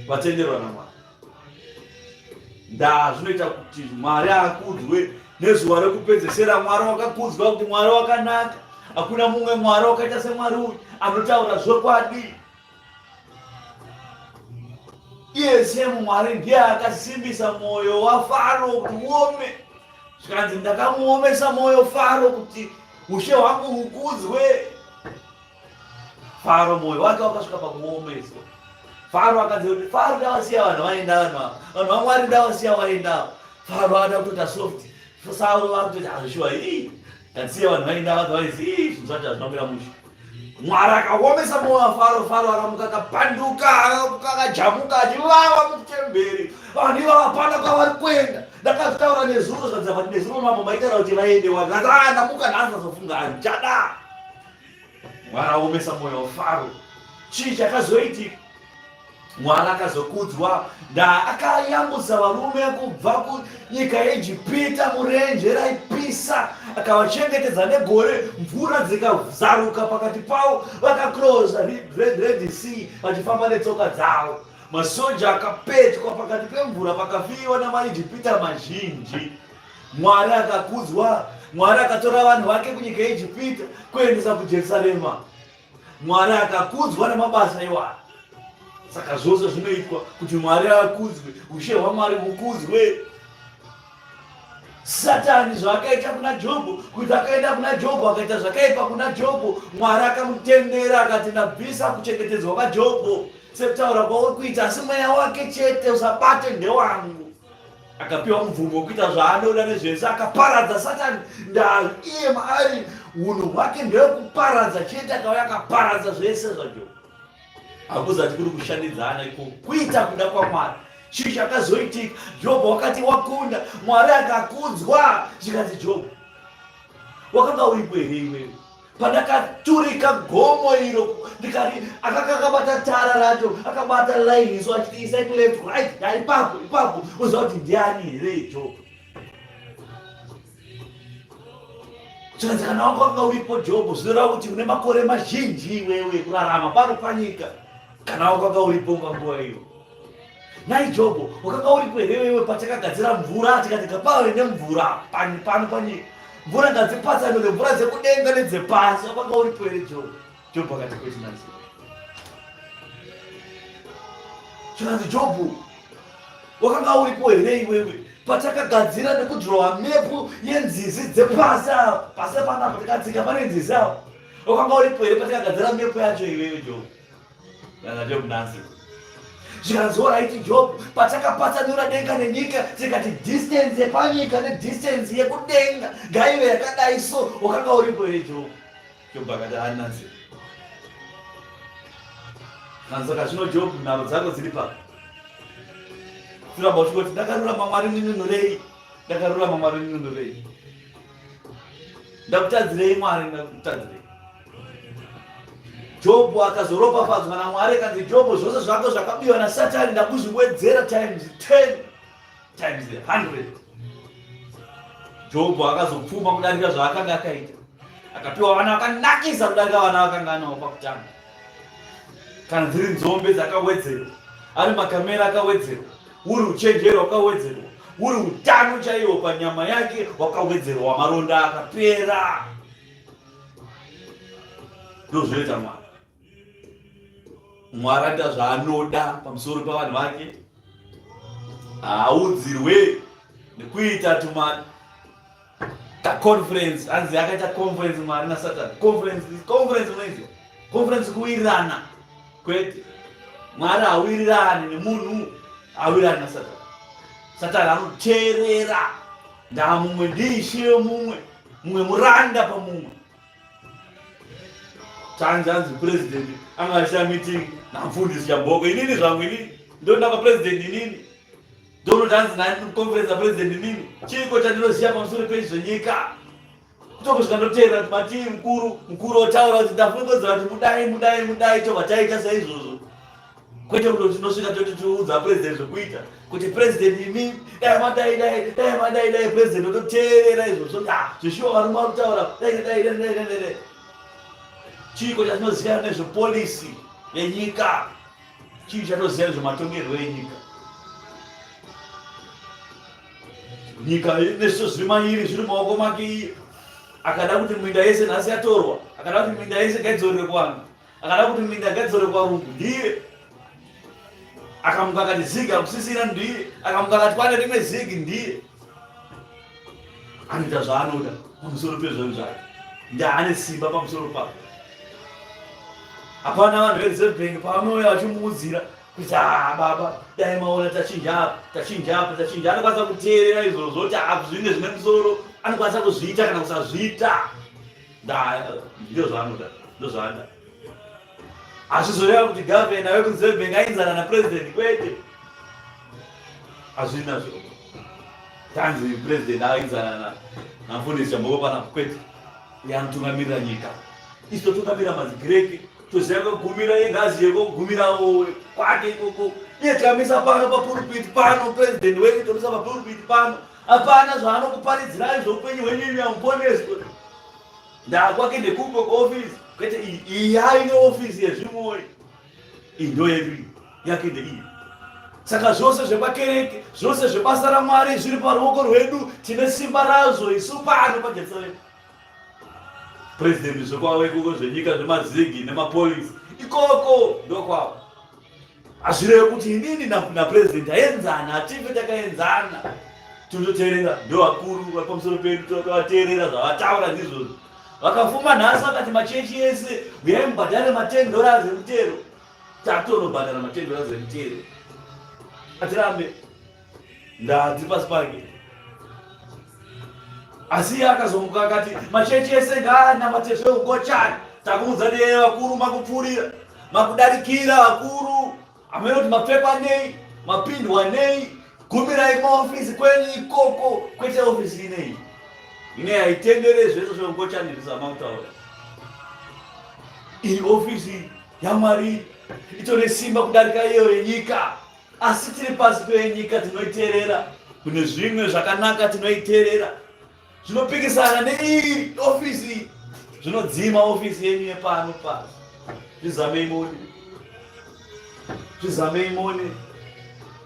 vatenderwa naMwari. Ndaa zvinoita kuti Mwari akudzwe nezuva rekupedzesera. Mwari wakakudzwa kuti Mwari wakanaka, hakuna mumwe Mwari wakaita seMwari uyu anotaura zvokwadi. Iye semu Mwari ndiye akasimbisa mwoyo waFaro kuti uome, zvikanzi ndakamuomesa mwoyo Faro kuti ushe hwangu hukudzwe. Faro mwoyo wake wakasvika pakuomeswa. Faro akanzi kuti Faro ndavasiya vanhu vaenda, vanhu ava, vanhu vaMwari ndavasiya vaenda. Faro akada kutoita soft. Sauro vakutoita hazvishuwa, ii ndasiya vanhu vaenda, vanhu vaizi ii zvinhu zvacho hazvina kumira mushe. Mwari akaomesa mwoyo waFaro. Faro akamuka akapanduka, akamuka akajamuka achivava mutemberi. Vanhu ivava hapana kwavari kuenda. Ndakazvitaura nezuro, zvanzi vati nezuro mambo maitaura kuti vaende, vanhu vati ah, ndamuka nhasi ndazofunga handichada. Mwari aomesa mwoyo waFaro. Chii chakazoitika? Mwari akazokudzwa nda akayambutsa varume kubva kunyika yeIjipita murenje raipisa, akavachengetedza negore, mvura dzikazaruka pakati pavo, vakakrosa Red Sea vachifamba netsoka dzavo. Masoja akapetwa pakati pemvura pakafiwa namaIjipita mazhinji. Mwari akakudzwa. Mwari akatora vanhu vake kunyika yeIjipita kuendesa kuJerusarema. Mwari akakudzwa nemabasa iwayo. Saka zvose zvinoitwa kuti Mwari akudzwe, ushe hwaMwari hukudzwe. Satani zvaakaita kuna Jobho, kuti akaenda kuna Jobho akaita zvakaipa kuna Jobho, Mwari akamutendera akati ndabvisa kuchengetedzwa kwaJobho sekutaura kwauri kuita, asi mweya wake chete usabate ndewangu. Akapiwa mubvumo wekuita zvaanoda nezvese, akaparadza Satani ndaa iye maari unhu hwake ndewekuparadza chete, akauya akaparadza zvese zvaJobho. Hakuzati kuri kushandidzana ikoko, kuita kuda kwaMwari. Chii chakazoitika? Jobho wakati wakunda, Mwari akakudzwa. Zvikanzi, Jobho, wakanga uripo here iwewe pandakaturika gomo iro ndikati akanga akabata tara racho akabata line iso achiti isai kuleft right ya ipapo ipapo uziva kuti ndiani here Jobho? Zvikanzi kana wanga wanga uripo Jobho, zvinoreva kuti une makore mazhinji iwewe kurarama pano panyika. Kana wanga wanga uripo panguva iyo. Nhai Jobho, wakanga uripo here iwewe patakagadzira mvura tikati ngapave nemvura pano panyika. Mvura ngadzipatsanure mvura dzekudenga nedzepasi. Wakanga uripo here Jobho? Jobho akati kwete nhasi. Zvikanzi Jobho, wakanga uripo here iwewe patakagadzira nekudhirowa mepu yenzizi dzepasi apa pasi panapa tikatsika pane nzizi apa wakanga uripo here patakagadzira mepu yacho iwewe Jobho? Kana Job nansi. Zvikanzi oraiti Job, patakapatsanura denga nenyika tikati distance yepanyika nedistance yekudenga ngaive yakadai so wakanga uripo here Job? Job akati anansi. Saka zvino Job nharo dzako dziri pa. Turamba uchingoti ndakarurama Mwari ndinunurei. Ndakarurama Mwari ndinunurei. Ndakutadzirei Mwari ndakutadzirei. Job akazoropafadzwa naMwari akanzi Job zvose zvako zvakabiwa naSatani ndakuzviwedzera times 10 times 100. Jobho akazopfuma kudarika zvaakanga akaita. Akapiwa vana vakanakisa kudarika vana vakanga anawo pakutanga. Kana dziri nzombe dzakawedzerwa, ari makamera akawedzerwa, uri uchenjeri hwakawedzerwa, uri utano chaiwo panyama yake hwakawedzerwa, maronda akapera. Ndozvinoita Mwari. Mwari anoita zvaanoda pamusoro pavanhu vake, haaudzirwe nekuita tuma kaconference. Hanzi akaita conference Mwari naSatan. Conference, conference unoiziva? Conference kuwirirana. Kwete, Mwari hawirirani nemunhu, hawirirani naSatan. Satani anoteerera ndaa mumwe ndiishe mumwe, mumwe muranda pamumwe. Tanzi anzi president anga achiita meeting namfundisi Chamboko. Inini zvangu inini ndonda kwapresident inini ndonoti hanzi naconference apresident inini chiiko chandinoziva pamusoro pezvenyika kutongosvika ndoteerera kuti matii mukuru mukuru otaura kuti ndafungodzera kuti mudai mudai mudai tobva taita saizvozvo kwete kuti tinosvika toti tiudza president zvekuita kuti president imi dai madai dai dai madai dai president ototeerera izvozvo ah zvishuwa varume vari kutaura dai dai dai dai dai dai chiiko chatinoziva nezvepolisi yenyika chii chatinoziva nezvematongerwo enyika nyika nezvo zviri mairi zviri mumaoko make iye akada kuti minda yese nhasi yatorwa akada kuti minda yese ngaidzorere kuvanhu akada kuti minda ngaidzore kwarungu ndiye akamuka akati zigi hakusisina ndiye akamuka akati kwane rimwe zigi ndiye anoita zvaanoda pamusoro pezvinhu zvake ndaane simba pamusoro pake hapana vanhu vereserve bank pavanouya vachimuudzira kuti haa ah, baba dai maona tachinja apa tachinja apa tachinja anokwanisa kuteerera izvozvo kuti ah, zvinge zvine musoro anokwanisa kuzviita kana kusazviita Ndizvo zvaanoda, ndozvaanoda. Hazvizoreva kuti gavhena wekuReserve Bank ainzana napresident kwete. Hazvina zviro. Tanzi president ainzana namfundisi Chamboko panapa kwete. Iye anotungamirira nyika. Isu totungamirira mazigreki toziva kwekugumira iye ngaazive kwekugumirawo kwake ikoko. Iye tikamisa pano papulpit pano president wedu tomisa papulpit pano. Hapana zvaanokuparidzirai zveupenyu hwenyu imi hamuponeswe. Ndakwake ndekupo kuofisi kwete iyi iyi yaine ofisi yezvimwoyo iyi ndo yedu iyi yake ndeiyi. Saka zvose zvepakereke zvose zvebasa raMwari zviri paruoko rwedu, tine simba razvo isu pano paJerusarema. President zvekwavo ikoko zvenyika zvemazigi nemapolisi ikoko ndokwavo. Hazvirevi kuti inini napresident taenzana, hatife takaenzana. Tinototeerera ndovakuru vari pamusoro pedu, tovateerera zvavataura ndizvozvo. Vakafuma nhasi vakati machechi ese uyai mubhadhare ma10 dollars emutero. Takutonobhadhara ma10 dollars emutero. Atirambe. Ndati pasi pake. Asi iye akazomuka akati machechi ese ngaanamate zveugochani. Takuudza ne vakuru makupfuurira. Makudarikira vakuru. Hameno kuti mapfekwa nei, mapindwa nei. Gumirai maofisi kwenyu ikoko kwete ofisi inei. Inei haitendere zvese zveugochani zvamakutaura. Iyi ofisi yaMwari itore simba kudarika iyo yenyika. Asi tiri pasi penyika tinoiterera, kune zvimwe zvakanaka tinoiterera zvinopikisana neiyi ofisi, zvinodzima ofisi yenyu yepano pasi. Zvizamei mone, zvizamei mone,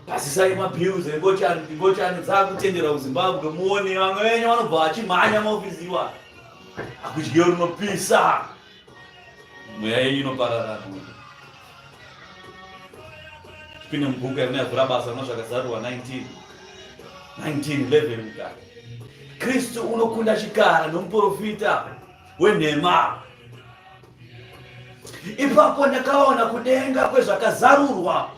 pasisai mabills engochani, ngochani dzakutenderwa kuZimbabwe muone vamwe venyu vanobva vachimhanya maofisi iwa akudyiwe runopisa mweya yenyu inoparara. Tipinde mubhuku yakunayavhura basa rino zvakazarurwa 19 19 11 mukati. Kristu unokunda chikara nomuprofita wenhema. Ipapo ndakaona kudenga kwezvakazarurwa,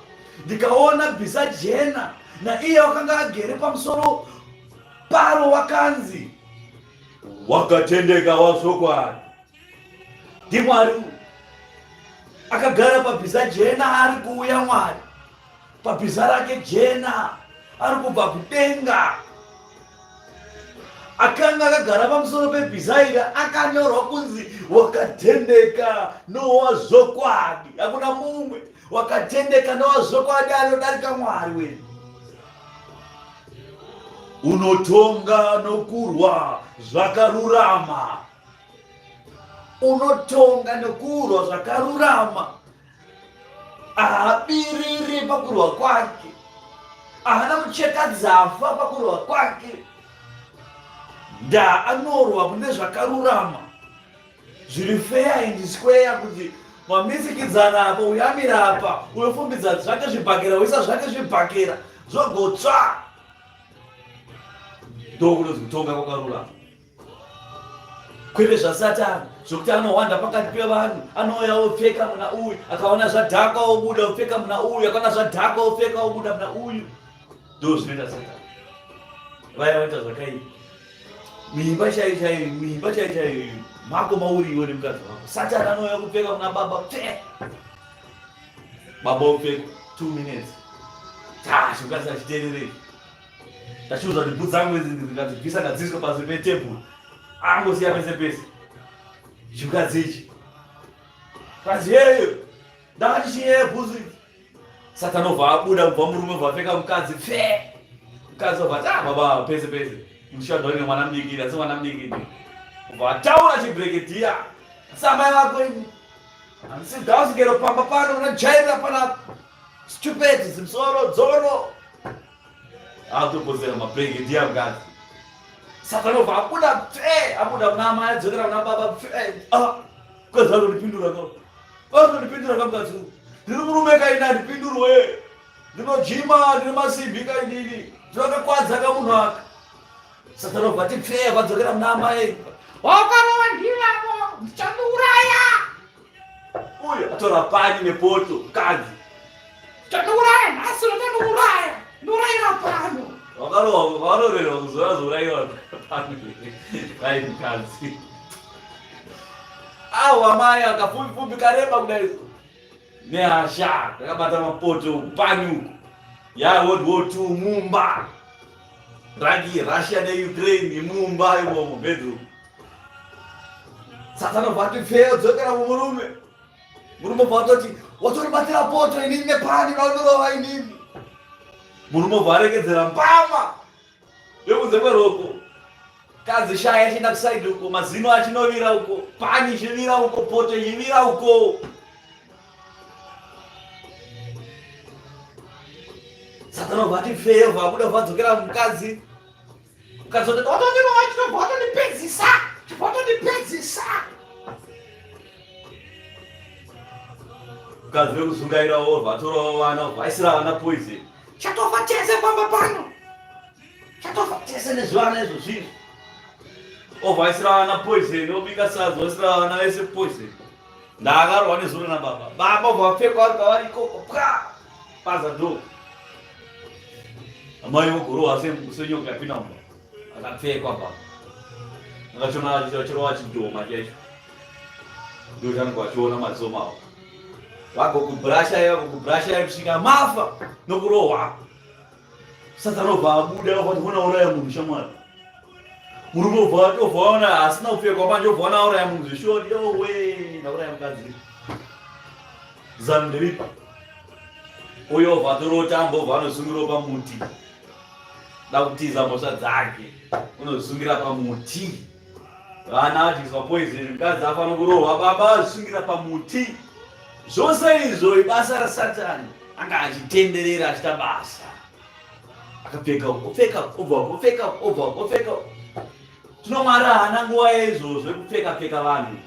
ndikaona bhiza jena, naiye wakanga agere pamusoro paro wakanzi Wakatendeka wazvokwadi ndiMwari akagara pabhiza jena ari kuuya Mwari pabhiza rake jena ari kubva kudenga akanga akagara pamusoro pebhiza iri akanyorwa kunzi wakatendeka nowazvokwadi hakuna mumwe wakatendeka nowazvokwadi anodarika Mwari wedu Unotonga nokurwa zvakarurama. Unotonga nokurwa zvakarurama. Haabiriri pakurwa kwake. Haana kucheka dzafa pakurwa kwake. Nda anorwa kune zvakarurama. Zviri fair and square kuti mamisikidzana apa uyamira apa uyofumbidza zvake zvibhakera woisa zvake zvibhakera zvogotsva. Ndokunonzi kutonga kwakarurama, kwete zvasatani zvokuti anohwanda pakati pevanhu, anouya opfeka muna uyu, akaona zvadhakwa obuda opfeka muna uyu, akaona zvadhakwa opfeka obuda muna uyu. Ndo zvinoita satani. Vaya vanoita zvakaipa mimba chaiyo chaiyo, mimba chaiyo chaiyo mako mauri iwe nemukadzi wako, satani anouya kupfeka muna baba pfe baba opfeka 2 minutes tashi mukadzi achitererei ndachiuza kuti bhutsu dzangu idzi ndikadzibvisa ngadziiswe pasi petebhuru angosiya pese pese chimukadzi ichi kazi yeyo ndakati chinyeye bhutsu idzi satani obva abuda kubva murume obva apfeka mukadzi pfe mukadzi obva ati ah baba pese pese ndishadwa nemwana mudiki asi mwana mudiki obva ataura chibreketiya asi amai vako ini handisi gausikero pamba pano unojairira panapa stupid zimusoro dzoro akutopotsera mabreketiya mukadzi satani obva abuda pfe abuda kuna amai adzokera kuna baba pfe ah mukadzi anondipindura ka anondipindura ka mukadzi uyu ndiri murume kaini handipindurwe ndinojima ndine masimbi kainini ndinakakwadza ka munhu aka satani obva ati pfe vadzokera muna amai wakarova ndivavo ndichamuuraya uyo atora pani nepoto mukadzi Chandiuraya nhasi unotondiuraya. Ndiurayira pano. Wakarohwa wakarorerwa kuzora zourayiwa pano vai mukadzi. Awa amai akafumbi fumbi kareba kudai. Nehasha kakabata mapoto pani uko. Ya World War II mumba. Ragi Russia neUkraine mumba imomo bedroom. Satana vati pfeyo dzokera mumurume. Murume obva atoti watoribatira poto inini nepani vanorova inini. Murume obva aregedzera mbama yokunze kweroko. Kadzi shaya ichienda kusaidi uko, mazino achinovira uko, pani ichivira uko, poto ichivira uko. Satana obva ati pfeyo obva abuda obva adzokera mukadzi. Mukadzi ototi watondirova chinobva watondipedzisa, chibva watondipedzisa. Mukadzi wekuzungaira obva atorawo vana obva aisira vana poison. Chatofa tese pamba pano. Chatofa tese nezvivana izvo zvizvi. Obva aisira vana poison, obika sadza oisira vana vese poison. Ndakarohwa nezuro nababa. Baba obva vapfekwa vari kwavari ikoko pwa paza door. Amai vogorohwa senyoka yapinda mumba. Akapfekwa baba. Akachona achirova chidhoma chaicho. Ndochangu achiona maziso mavo. Vagokubrashai vagokubrashai kusvika mafa nokurohwa. Satani obva abuda obva ati unauraya munhu shamwari. Murume obva ati obva aona asina kupfekwa manje obva aona auraya munhu zveshori yowe ndauraya mukadzi. Zano nderipi? Uyo obva atorota obva anosungira pamuti. Da kutiza mhosva dzake. Unosungira pamuti. Vana vadyiswa poison, mukadzi afa nokurohwa, baba vazvisungira pamuti. Zvose izvo ibasa raSatani, anga achitenderera achiita basa. Akapfeka opfeka obva opfeka obva opfeka. Zvino Mwari haana nguva yaizvozvo yekupfeka pfeka vanhu.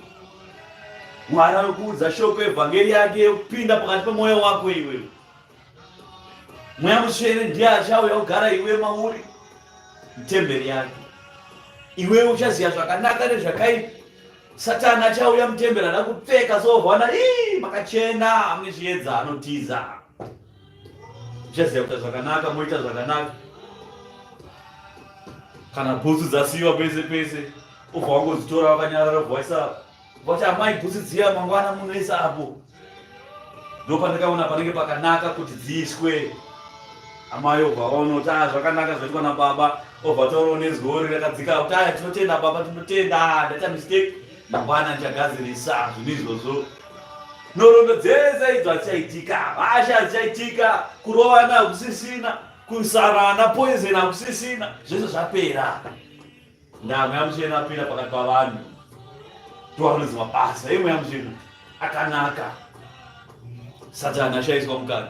Mwari anokuudza shoko evhangeri yake yekupinda pakati pemwoyo wako iwewe. Mweya Mutsvene ndiye achauya kugara iwe mauri mutemberi yake. Iwe uchaziva zvakanaka nezvakaipa. Satani achauya mutemberi ada kupfeka soovana ii makachena mune chiedza anotiza. Uchaziva kuita zvakanaka moita zvakanaka. Kana bhutsu dzasiyiwa pese pese ubva wangodzitora wakanyarara ubva waisa Vati amai bhutsu dziya mangwana munoisa apo. Ndopandakaona panenge pakanaka kuti dziiswe. Amai obva vaona kuti ah zvakanaka zvaitwa nababa obva taurawo nezwi ori rakadzika kuti aya tinotenda baba tinotenda ndaita mistake mangwana ndichagadzirisa zvinhu izvozvo. Nhoroondo dzese idzo hadzichaitika, hasha hadzichaitika, kurovana hakusisina, kusarana poison hakusisina, zvese zvapera. Ndaa Mweya Mutsvene apinda pakati pavanhu ndoanonzi mabasa emweya mutsvene akanaka. Satani ashaiswa mukana,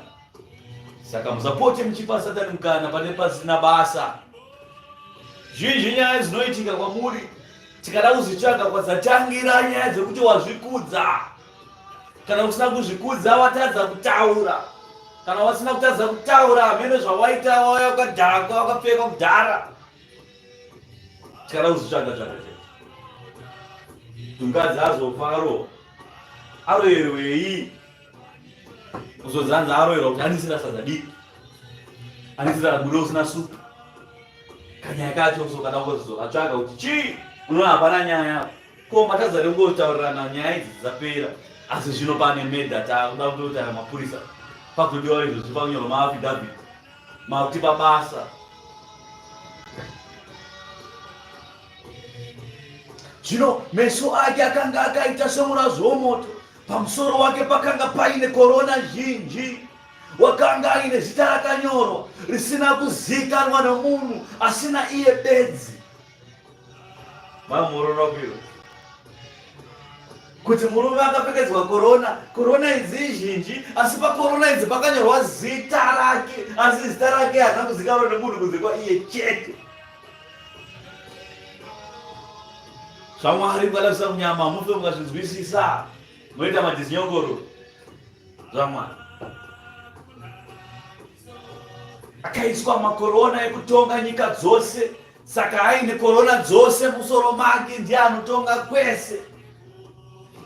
saka musapote muchipa Satani mukana pane pasina basa. Zhinji nyaya dzinoitika kwamuri tikada kuzvitsvaga kwadzatangira nyaya dzekuti wazvikudza kana usina kuzvikudza watadza kutaura kana wasina kutadza kutaura hameno zvawaita wauya wakadhakwa wakapfeka kudhara Tikada kuzvitsvaga tsvaga chete. Mukadzi azofa arohwa. Aroerwei? Kuzozanza aroerwa kuti anisira sadza diki. Anisira muriwo usina supu. Kanyaya kacho so kada kuzokatsvaga kuti chii? Unoona hapana nyaya. Ko matadza nekungotaurirana nyaya idzi dzapera. Asi zvino pane murder takuda kutotaura mapurisa. Pakutodiwa izvozvi pakunyorwa maaffidavit. Makutipa basa. Zvino meso ake akanga akaita semurazvo womoto, pamusoro wake pakanga paine korona zhinji. Wakanga aine zita rakanyorwa risina kuzikanwa nomunhu asina iye bedzi. Mamurorobiro kuti murume akapfekedzwa korona korona idzi izhinji asi pakorona idzi pakanyorwa zita rake asi zita rake harina kuzikanwa nemunhu kunze kwaiye chete zvamwari mukadavisa munyama mufe mukazvinzwisisa moita madhizinyongoro zvamwari akaiswa makorona ekutonga nyika dzose Saka aine korona dzose musoro make ndiye anotonga kwese.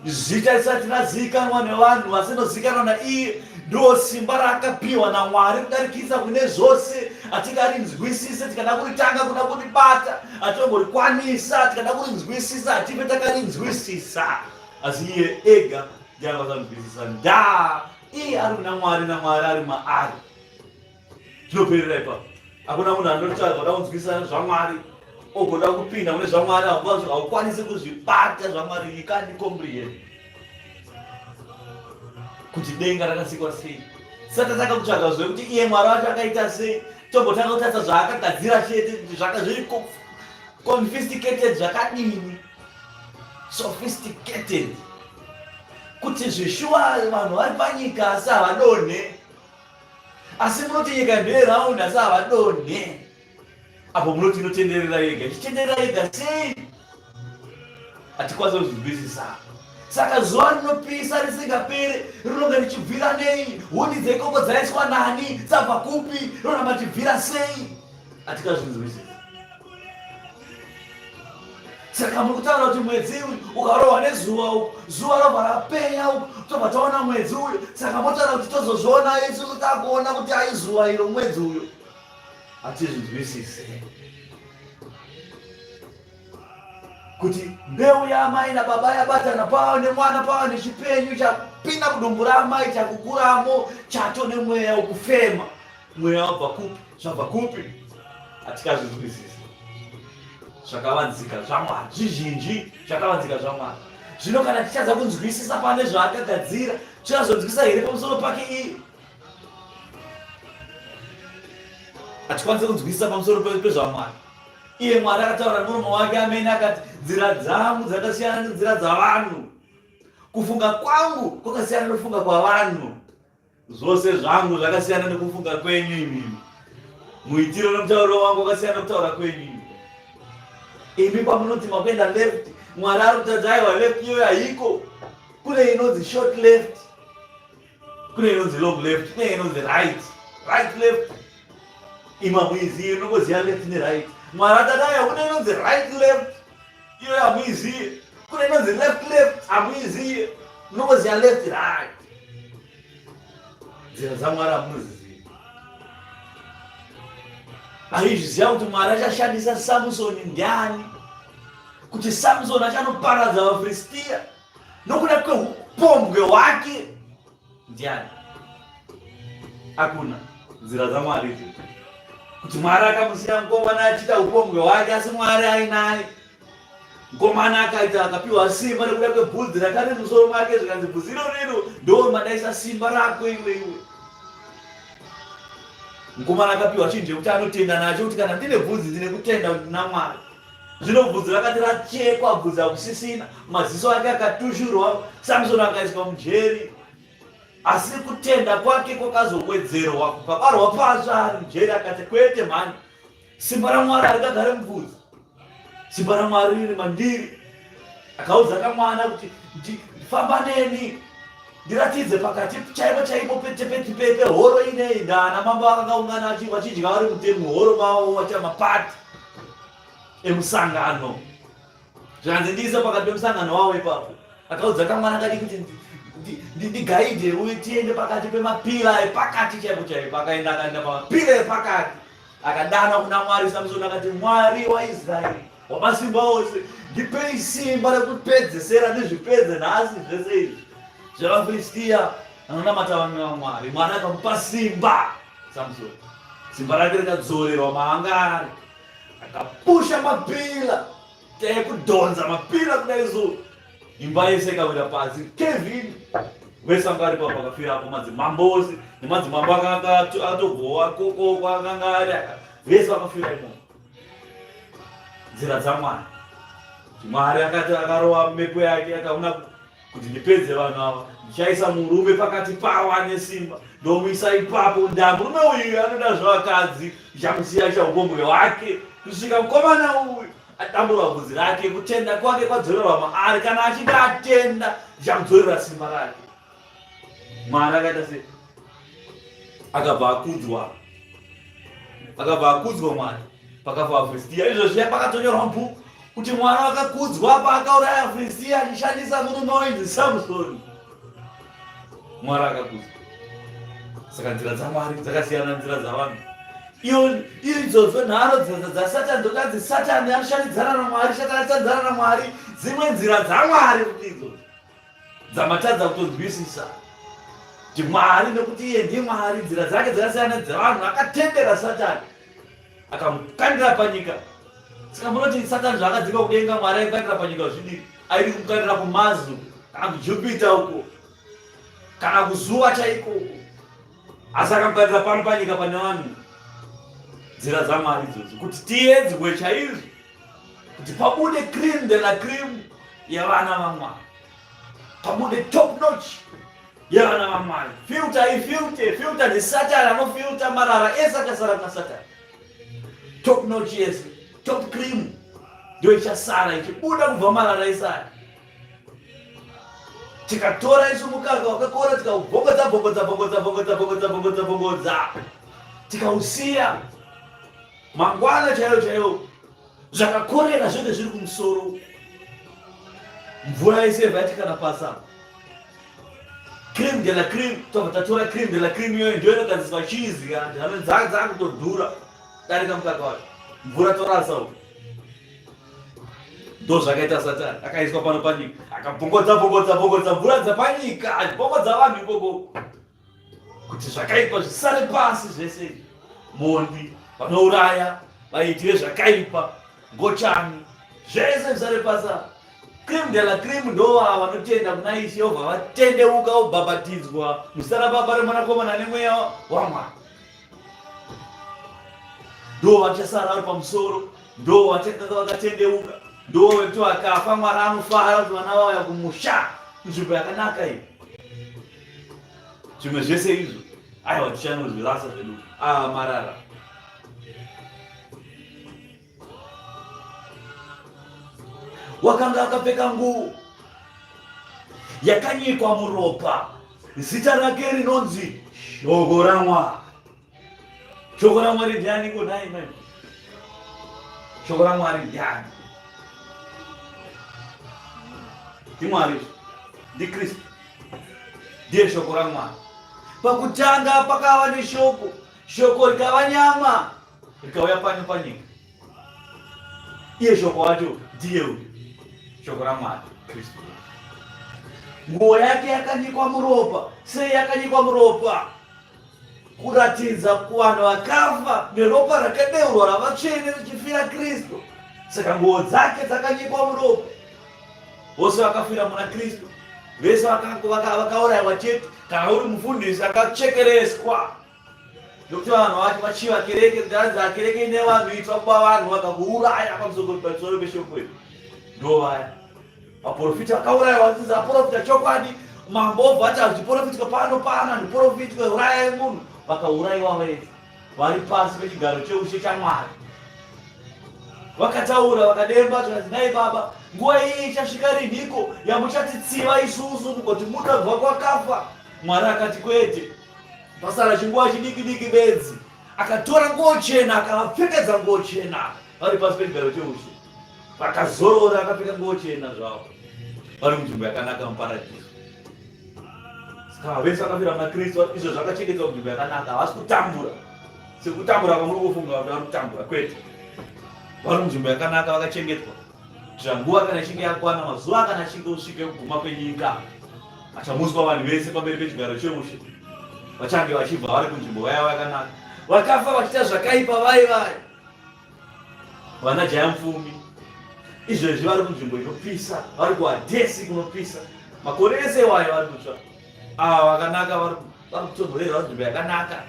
Zita risati razivikanwa nevanhu vasinozivikanwa naiye ndo simba raakapiwa naMwari kudarikidza kune zvose. Hatingarinzwisise, tikada kuritanga kuda kuribata hatingorikwanisa, tikada kurinzwisisa hatife takarinzwisisa, asi iye ega ndiye anokwanisa ndaa iye ari kuna Mwari naMwari ari maari. Zvinoperera ipapo. Hakuna munhu anotsvaga kuda kunzwisisa zvaMwari ogoda kupinda mune zvaMwari, haukwanisi kuzvibata zvaMwari. You can't comprehend kuti denga rakasikwa sei. Saka tatanga kutsvaga zvekuti iye Mwari wacho akaita sei, tombotanga kutarisa zvaakagadzira chete kuti zvaka zviri confiscated zvakadini, sophisticated, kuti zveshuwa vanhu vari panyika asi havadonhe. Asi munoti nyika ndeye round asi havadonhe. Apo munoti inotenderera yega, ichitenderera yega sei? Hatikwanisi kuzvinzwisisa. Saka zuva rinopisa risingapere rinonge richibvira nei? Huni dzeikoko dzaiswa nani? Dzabva kupi? Rinoramba richibvira sei? Hatikazvinzwisisa. Saka muri kutaura kuti mwedzi uyu ukarohwa nezuva uku, zuva robva rapenya uku, tobva taona mwedzi uyu. Saka motaura kuti tozozviona isusu takuona kuti aizuva iro mwedzi uyu. Hatizvinzwisise. Kuti mbeu yaamai nababa yabatana pava nemwana pava nechipenyu chapinda mudumbu raamai chakukuramo chato nemweya wekufema. Mweya wabva kupi? Zvabva kupi? Hatikazvinzwisisi. Zvakavanzika zvaMwari zvizhinji zvakavanzika zvaMwari. Zvino kana tichadza kunzwisisa pane zvaakagadzira, tichazonzwisisa here pamusoro pake iye? Hatikwanisi kunzwisisa pamusoro pezvaMwari. Iye Mwari akataura nemuromo wake amene akati, nzira dzangu dzakasiyana nenzira dzavanhu, kufunga kwangu kwakasiyana nokufunga kwavanhu. Zvose zvangu zvakasiyana nekufunga kwenyu imimi. Muitiro nemutauriro wangu wakasiyana nekutaura kwenyu imi. Imi pamunoti makuenda left, Mwari ari kutadza aiwa left iyoyo haiko. Kune inonzi short left, kune inonzi long left, kune inonzi right, right left. Imi hamuizivi, munongoziva left neright. Mwari atati aiwa kune inonzi right left, iyoyo hamuizivi. Kune inonzi left left, hamuizivi, munongoziva left right. Nzira dzaMwari hamunozizivi. Aizviziva kuti Mwari achashandisa Samusoni ndiani, kuti Samusoni achanoparadza vaFiristia nokuda kweupombwe hwake ndiani? Hakuna nzira dzaMwari idzi, kuti Mwari akamusiya mukomana achiita upombwe hwake, asi Mwari ainaye. Mukomana akaita akapiwa simba nekuda kwebvudzi rakari musoro make, zvikanzi bvudzi iro rino ndo madaisa simba rako iwe iwe. Mukomana akapiwa chinhu chekuti anotenda nacho kuti kana ndine bvudzi ndine kutenda kuti ndina Mwari. Zvino bvudzi rakati rachekwa, bvudzi hakusisina, maziso ake akatushurwa, Samson akaiswa mujeri. Asi kutenda kwake kwakazowedzerwa kukabarwa patsva ari mujeri, akati kwete mhani, Simba raMwari haringagare mubvudzi. Simba raMwari riri mandiri. Akaudza kamwana kuti famba neni ndiratidze pakati chaipo chaipo pehoro inei ndana mambo akakaungana vachidya vari muhoro mavo vachiita mapati emusangano. Zvikanzi ndiise pakati pemusangano wavo ipapo. Akaudza kamwana kadi kuti ndigaidhe uye tiende pakati pemapira epakati chaipo chaipo. Akaenda akaenda pamapira epakati. Akadana kuna Mwari Samsoni akati, Mwari waIsraeri wamasimba ose, ndipei simba rekupedzesera ndizvipedze nhasi zvese izvi zvevaFiristia vanonamata vamwe vamwari. Mwari akamupa simba Samsoni, simba rake rikadzorerwa maanga ari, akapusha mapila Tekudhonza mapira kudai so imba yese ikawira pasi. Kevin vese vanga vari papo vakafira apo madzimambo ose nemadzimambo akanga atobvowa koko kwaakanga ari vese vakafira imomo. Nzira dzaMwari. Mwari akati akarova mhepo yake akaona kuti ndipedze vanhu ava ndichaisa murume pakati pavo ane simba ndomuisa ipapo nda murume uyu anoda zvevakadzi ndichamusiya aita upombwe hwake kusvika mukomana uyu adamburwa bvudzi rake kutenda kwake kwadzorerwa maari kana achinge atenda ndichamudzorera simba rake Mwari akaita sei? Akabva akudzwa, akabva akudzwa Mwari pakafa vaFiristia. Izvo zviya pakatonyorwa mubhuku kuti Mwari wakakudzwa paakauraya vaFiristia achishandisa murume wainzi Samusoni. Mwari akakudzwa. Saka nzira dzaMwari dzakasiyana nzira dzavanhu. Iyo idzodzo nharo dzasatani dzokanzi Satani anoshandidzana naMwari, Satani anoshandidzana naMwari, dzimwe nzira dzaMwari kuti idzodzo dzamatadza kutonzwisisa kuti Mwari nekuti iye ndiye Mwari, nzira dzake dzakasiyana dzevanhu, akatendera Satani akamukandira panyika. Saka munoti Satani zvaakadzika kudenga, Mwari aikandira panyika zvidii? Aidi kumukandira kumazu kana kuJupiter uko kana kuzuva chaiko uko, asi akamukandira pano panyika pane vanhu. Nzira dzaMwari idzodzo kuti tiedzwe chaizvo kuti pabude cream de la cream yevana vaMwari, pabude top notch yevana vaMwari. Filter ifilter, filter ndisatani anofilter marara ese akasara kuna satani. Top notch yese, top cream ndio ichasara ichibuda kubva marara ese aya. Tikatora isu mukaka wakakora tikaubvongodza bvongodza bvongodza bvongodza bvongodza bvongodza bvongodza tikausiya mangwana chaiyo chaiyo. Zvakakorera zvenge zviri kumusoro. Mvura yese yabva yati kana pasi apa. Cream de la cream, tobva tatora cream de la cream iyoyo ndiyo inogadziswa cheese kana kuti hame dzakutodhura darika mukaka wacho. Mvura torasa uko. Ndozvakaita Satani, akaiswa pano panyika, akabvongodza bvongodza bvongodza mvura dzapanyika, achibvongodza vanhu ikoko kuti zvakaipa zvisare pasi zvese, mhondi, vanouraya, vaiti vezvakaipa, ngochani, zvese zvisare pasi apa. Cream de la cream ndova vanotenda kuna Ishe vobva vatendeuka vobhabhatidzwa muzita raBaba reMwanakomana neMweya waMwari. Ndo vachasara vari pamusoro, ndo vachakanga vakatendeuka, ndo vekuti vakafa Mwari anofara kuti vana vauya kumusha kunzvimbo yakanaka iyi. Zvimwe zvese izvo aiwa tichanozvirasa zvedu ava marara. Wakanga akapfeka nguo yakanyikwa muropa, zita rake rinonzi Shoko raMwari. Shoko raMwari ndiani ko nhai mai? Shoko raMwari ndiani? NdiMwari, ndiKristu, ndiye Shoko raMwari. Pakutanga pakava neshoko, shoko rikava nyama rikauya pano panyika. Iye shoko wacho ndiye uyu, shoko raMwari, Kristu. Nguo yake yakanyikwa muropa. Sei yakanyikwa muropa? Kuratidza kuvanhu vakafa neropa rakadeurwa ravatsvene richifira Kristu. Saka nguo dzake dzakanyikwa muropa. Vose vakafira muna Kristu, vese vakaurayiwa chete. Kana uri mufundisi akachekereswa Nokuti vanhu vacho vachiva kereke kuti hanzi akereke ine vanhu itsva kuba vanhu vakakuuraya pamusoro pamusoro peshoko iri. Ndo vaya. Vaprofita vakauraya vadzidzi aprofita chokwadi mambo obva ati hazviprofitwe pano pano handiprofitwe urayai munhu vakaurayiwa vese vari pasi pechigaro cheushe chaMwari. Vakataura vakademba zvikanzi nhai baba nguva iyi ichasvika rinhiko yamuchatitsiva isusu mugoti muda kubva kwakafa. Mwari akati kwete. Pasara chinguva chidiki diki bedzi, akatora nguo chena akavapfekedza nguo chena vari pasi pechigaro cheushe. Vakazorora akapfeka nguo chena zvavo vari munzvimbo yakanaka muparadhiso. Saka vese vakafira muna Kristu izvo zvakachengetwa munzvimbo yakanaka, havasi kutambura sekutambura kwamuri kufunga kuti vari kutambura, kwete. Vari munzvimbo yakanaka vakachengetwa. Kuitira nguva kana ichinge yakwana, mazuva kana achinge osvika ekuguma kwenyika, achamutswa vanhu vese pamberi pechigaro cheushe. Vachange vachibva vari kunzvimbo vaya vakanaka, vakafa vachiita zvakaipa vai vai vana jaya mupfumi izvezvi vari kunzvimbo inopisa, vari kuhadhesi kunopisa. Makore ese iwayo vari kutsva. Ava vakanaka vari kutonhorerwa nzvimbo yakanaka,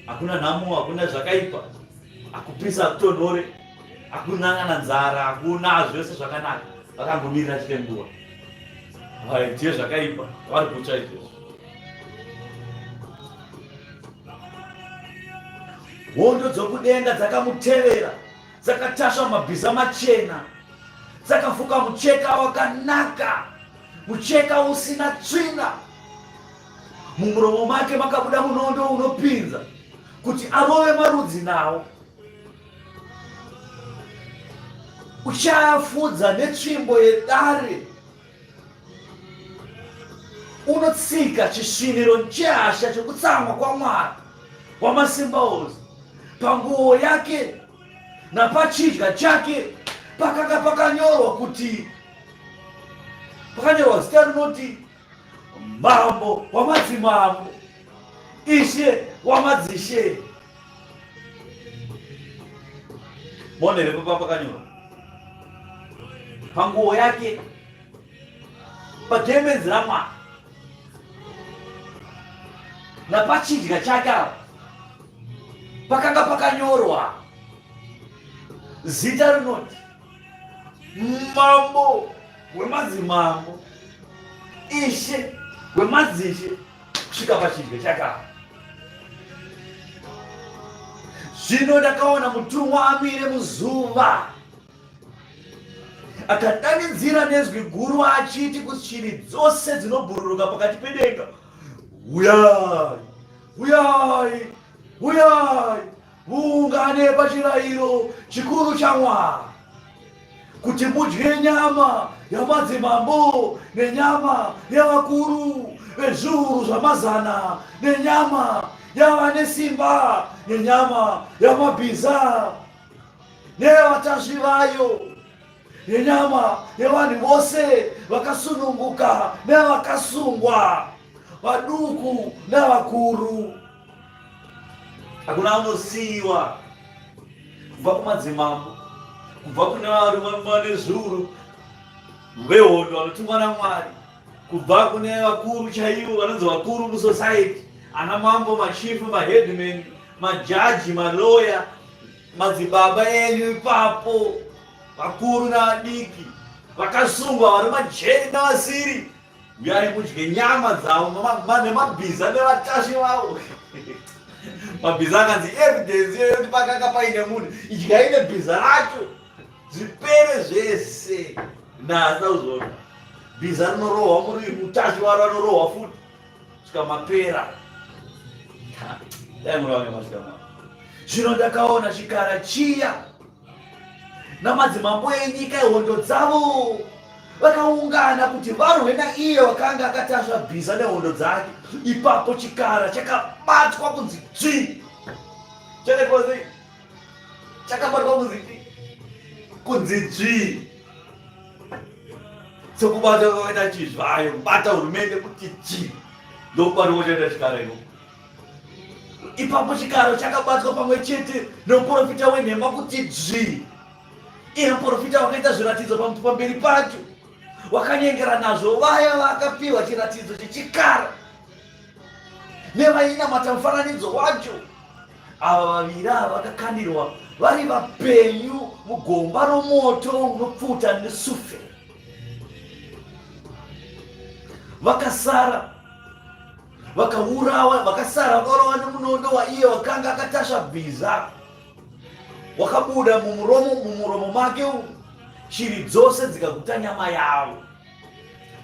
hakuna nhamo, hakuna zvakaipa, hakupisa, hakutonhore, hakuna kana nzara, hakuna zvese zvakanaka. Vakangomirira chete nguva vaite zvakaipa, vari kutsva izvezvi. Hondo dzokudenga dzakamutevera, dzakatasva mabhiza machena, dzakafuka mucheka wakanaka, mucheka usina tsvina. Mumuromo make makabuda munondo unopinza kuti arove marudzi nawo. Uchaafudza netsvimbo yedare, unotsika chisviniro chehasha chokutsamwa kwaMwari wamasimba ose. Panguo yake napachidya chake pakanga pakanyorwa kuti pakanyorwa zita rinoti Mambo wamadzimambo, Ishe wamadzishe. Mone here papa pakanyorwa panguo yake pagemenzi raMwari napachidya chake apa pakanga pakanyorwa zita rinoti Mambo wemadzimambo, Ishe wemadzishe, kusvika pachidyo chakava. Zvino ndakaona mutumwa amire muzuva, akadanidzira nezwi guru achiti kushiri dzose dzinobhururuka pakati pedenga, Uyai, uyai, uyai, muungane pachirayiro chikuru chaMwari. Kuti mudye nyama yamadzimambo nenyama yavakuru vezviuru zvamazana nenyama yavane simba nenyama yamabhiza neyevatasvi vayo nenyama yevanhu vose vakasununguka nevakasungwa vaduku navakuru. Hakuna unosiyiwa kubva kumadzimambo, kubva kune varume vane zviuru vehondo vanotumwa naMwari, kubva kune vakuru chaivo vanonzi vakuru musociety, ana mambo, machifu, maheadman, majaji, maloya, madzibaba enyu ipapo, vakuru navadiki, vakasungwa vari majeri navasiri. Uyai mudye nyama dzavo nemabhiza nevatasvi vavo. Mabhiza akanzi evidence iyoyo kuti pakanga paine munhu, idyai nebhiza racho zvipere zvese. Nhasi uzona bhiza rinorohwa muri mutasvi waro anorohwa futi svika mapera. Dai muri vange masvika mwana. Zvino ndakaona chikara chiya namadzimambo enyika ehondo dzavo vakaungana kuti varwe naiye wakanga akatasva bhiza nehondo dzake. Ipapo chikara chakabatwa kunzi dzvi. Chakaitwa sei? Chakabatwa kunzi dzvi, kunzi dzvi, sokubata kwakaita chizvayo kubata hurumende kuti dzvi, ndokubatwa kwachaita chikara ikoko. Ipapo chikaro chakabatwa pamwe chete nomuprofita wenhema kuti dzvi. Iye muprofita wakaita zviratidzo pamberi pacho, wakanyengera nazvo vaya vakapiwa chiratidzo chechikara nevainamata mufananidzo wacho. Ava vaviri ava vakakandirwa vari vapenyu mugomba romoto unopfuta nesufe. Vakasara vakaurawa, vakasara vakaurawa nemunondo waiye wakanga akatasva bhiza, wakabuda mumuromo mumuromo make umu, shiri dzose dzikaguta nyama yavo.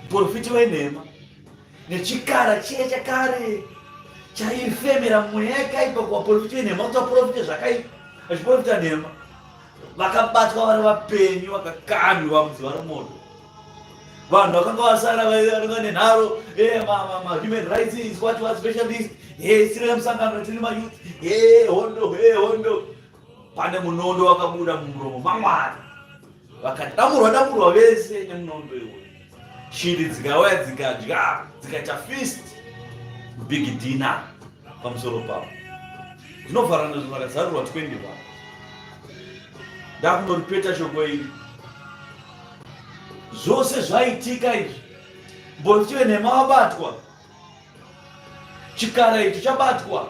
Muprofiti wenhema nechikara chiya chakare chaifemera mweya yakaipa kuvaprofiti venhema kuti vaprofite zvakaipa, vachiprofita nhema, vakabatwa vari vapenyu, vakakandwa mudziva romoto. Vanhu vakanga vasara vanenge nenharo, eh, mahuman rights is what what specialist, eh, tiri musangano, tiri mayouth, eh, hondo, eh, hondo. Pane munondo wakabuda mumuromo maMwari, vakadamurwa damurwa vese nemunondo iwoyo. Shiri dzikauya dzikadya, dzikaita feast, big dinner pamusoro pavo. Zvinovharana zvakazarurwa 21. Ndakunoripeta shoko iri. Zvose zvaitika izvi, mboroti venhema vabatwa, chikara icho chabatwa,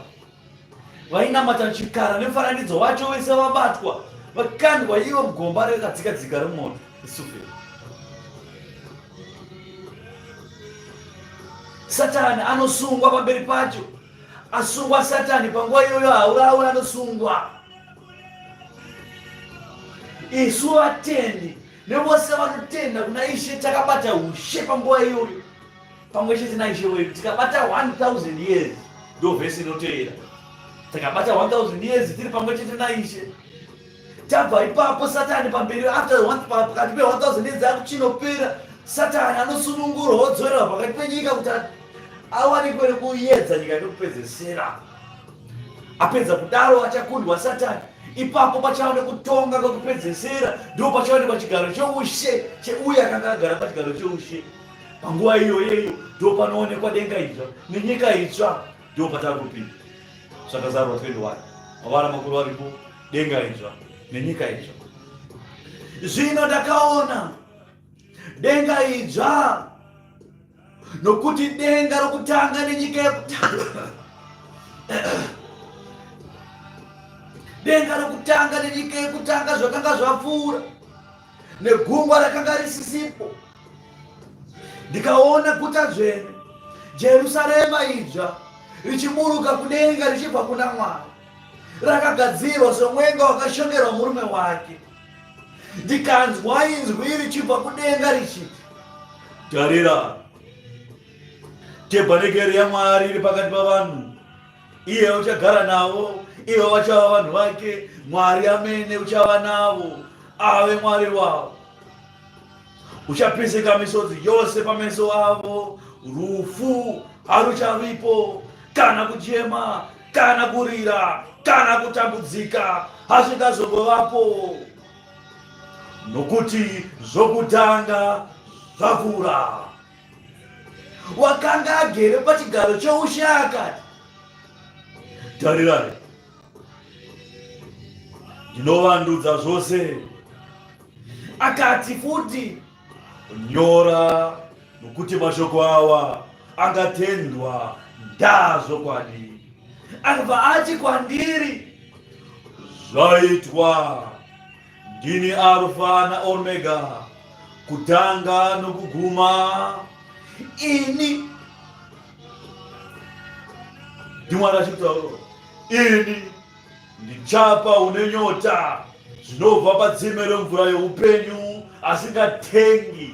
vainamata chikara nemufananidzo wacho wese vabatwa, vakandwa ivo mugomba rekadzika dzika remoto isuferi. Satani anosungwa pamberi pacho, asungwa Satani panguva iyoyo haurawe, anosungwa. Isu vatendi nevose vanotenda kuna Ishe takabata ushe panguva iyoyo pamwe chete naIshe wedu, tikabata 1000 years. Ndo vhesi inoteera, takabata 1000 years tiri pamwe chete naIshe. Tabva ipapo Satani pamberi after pakati pe 1000 years akuchinopera, Satani anosunungurwa wodzorerwa pakati penyika kuti awanikwe nekuyedza nyika nekupedzesera. Apedza kudaro achakundwa Satani. Ipapo pachava nekutonga kwekupedzesera, ndipo pachawanikwa chigaro cheushe cheuye akanga agara pachigaro cheushe. Panguva iyoyeyo ndipo panoonekwa denga idzva nenyika itsva, ndipo patakupinda. Zvakazarurwa 21, mavara makuru aripo, denga idzva nenyika itsva. Zvino ndakaona denga idzva, nokuti denga rokutanga nenyika yekutanga, denga rokutanga nenyika yekutanga zvakanga zvapfuura, negungwa rakanga risisipo. Ndikaona guta dzvene, Jerusarema idzva, richiburuka kudenga richibva kuna Mwari, rakagadzirwa somwenga wakashongerwa murume wake. Ndikanzwa inzwi richibva kudenga richiti, tarira, tebhanekeri yaMwari iri pakati pavanhu, iye uchagara navo, ivo vachava vanhu vake, Mwari amene uchava navo, ave Mwari wavo. Uchapisika misodzi yose pameso avo, rufu haruchavipo, kana kuchema, kana kurira, kana kutambudzika hazvingazogovapo, nokuti zvokutanga zvapfuura. Wakanga agere pachigaro choushe akati, Tarirai, ndinovandudza zvose. Akati futi, Nyora, nokuti mashoko awa angatendwa ndazvokwadi. Akabva ati kwandiri, Zvaitwa. Ndini Arufa naOmega, kutanga nokuguma. Ini ndiMwari achitaura, ini ndichapa une nyota zvinobva patsime remvura youpenyu asingatengi.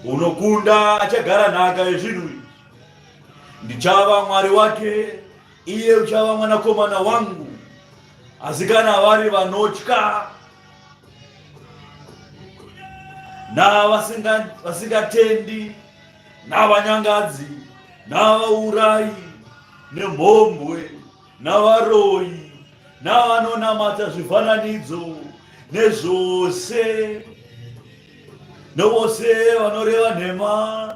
Unokunda achagara nhaka yezvinhu izvi. Ndichava Mwari wake, iye uchava mwanakomana wangu. Asi kana vari vanotya navasingatendi navanyangadzi navaurayi nemhombwe navaroyi navanonamata zvifananidzo nezvose nevose vanoreva nhema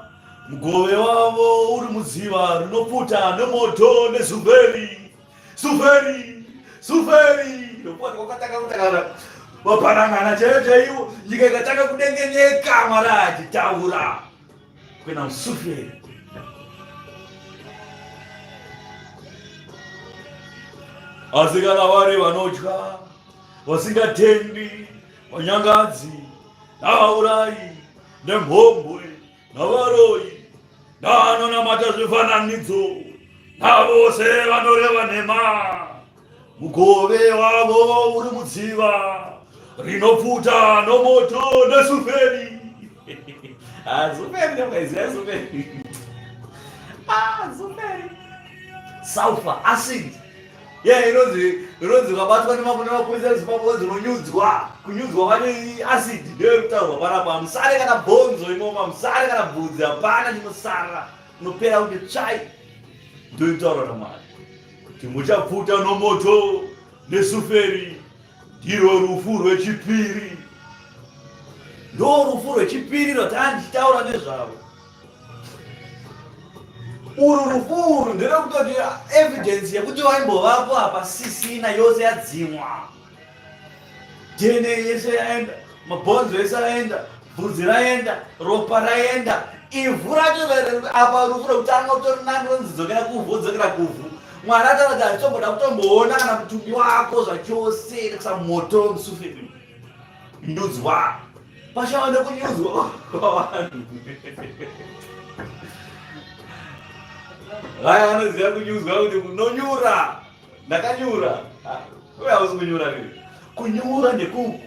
mugove wavo uri mudziva rinopfuta nemoto nezuveri Suferi, suferi. Ndokuti kwakatanga kutanga vaparangana chaiyo chaiwo, nyika ikatanga kudengenyeka, Mwari achitaura kuenda musuferi. Asi kana vari vanotya, vasingatendi, vanyangadzi, navaurayi, nemhombwe, navaroyi, navanonamata zvifananidzo navose vanoreva nhema mugove wavo uri mudziva rinopfuta nomoto nesuferi. Ah, suferi ndakaiziva suferi. Ah, suferi sulfur acid. Yeah, inonzi inonzi ukabatwa nemapurisa eZimbabwe inonzi unonyudzwa. Kunyudzwa kwacho acid ndiyo iri kutaurwa panapa. Hamusare kana bhonzo imomo, hamusare kana bvudzi, hapana chinosara. Unopera kuti tsvai. Ndiyo iri kutaurwa naMwari. Kuti muchapfuta nomoto nesuferi ndiro rufu rwechipiri. Ndo rufu rwechipiri rwatanga ndichitaura nezvavo. Uru rufu uru nderekutoti evidence yekuti vaimbovapo apa sisina, yose yadzimwa, DNA yese yaenda, mabhonzo ese aenda, bvudzi raenda, ropa raenda, ivhu racho apa. Rufu rwekutanga utori nani, ronzi dzokera kuvhu, wodzokera kuvhu. Mwari ataura kuti handitomboda kutomboona kana mutumbi wako zvachose, nekusa moto musufe ndudzwa pachava nekunyudzwa kwavanhu. Vaya vanoziva kunyudzwa kuti unonyura, ndakanyura, uye hausi kunyura nini. Kunyura ndekuku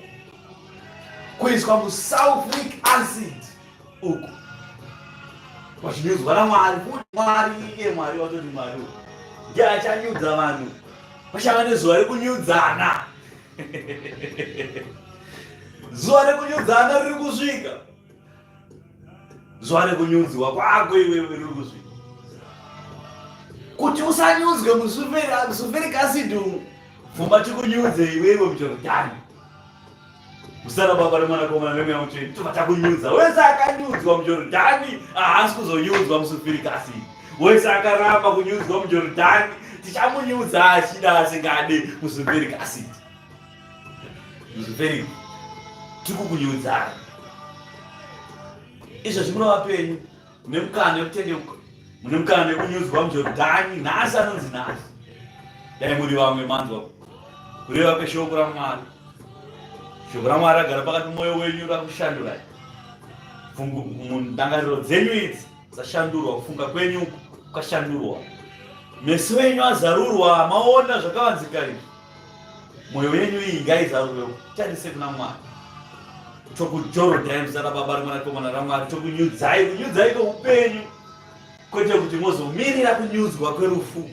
kuiswa musulfuric acid uku vachinyudzwa naMwari futi. Mwari iye Mwari watoti Mwari ndiye achanyudza vanhu. Pachava nezuva rekunyudzana. Zuva rekunyudzana riri kusvika. Zuva rekunyudzwa kwako iwewe riri kusvika. Kuti usanyudzwe musulfuric acid umu, bvuma tikunyudze iwewe muJorodhani. Muzita raBaba reMwanakomana neMweya Mutsvene tobva takunyudza. Wese akanyudzwa muJorodhani haasi kuzonyudzwa musulfuric acid. Wese akaramba kunyudzwa muJorodhani tichamunyudza achida asingade musulfuric acid. Musulfuric tikukunyudzai. Izvozvi mune vapenyu, mune mukana wekutendeuka, mune mukana wekunyudzwa muJorodhani nhasi anonzi nhasi. Dai muri vamwe manzwa kureva kweshoko raMwari. Shoko raMwari ragara pakati mwoyo wenyu rakushandurai. Mundangariro dzenyu idzi dzashandurwa, kufunga kwenyu kwashandurwa, meso enyu azarurwa, maona zvakavanzika izvi. Mwoyo yenyu iyi ngaizarurwe tarise kuna Mwari. Tokujorodhai muzita raBaba reMwanakomana raMwari, tokunyudzai, kunyudzai kweupenyu, kwete kuti mozomirira kunyudzwa kwerufu.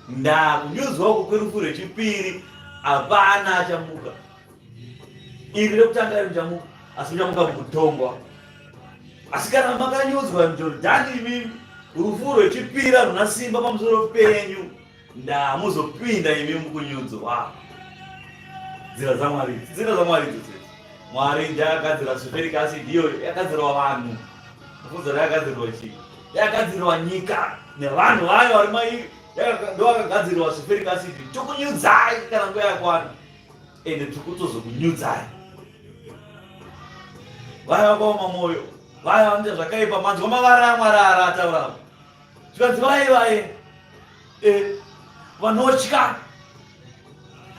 Ndaa kunyudzwa uku kwerufu rwechipiri hapana achamuka. Iri rekutanga iri muchamuka. Asi muchamuka mukutongwa. Asi kana makanyudzwa muJorodhani imimi, rufu rwechipira runa simba pamusoro penyu, ndamuzopinda imi mukunyudzwa. Nzira dzaMwari idzi, nzira dzaMwari idzi. Mwari ndiye akagadzira sulfuric acid iyoyo, yakagadzirwa vanhu. Kufunza yakagadzirwa chii? Yakagadzirwa nyika nevanhu vayo vari mairi. Ndovakagadzirwa sulfuric acid. Tokunyudzai kana nguva yakwana. Ende tiri kutozokunyudzai. Vaya vakaoma mwoyo, vaya vanoita zvakaipa, manzwa mavara aMwari ara ataura. Zvikanzi vaye vaye eh, vanotya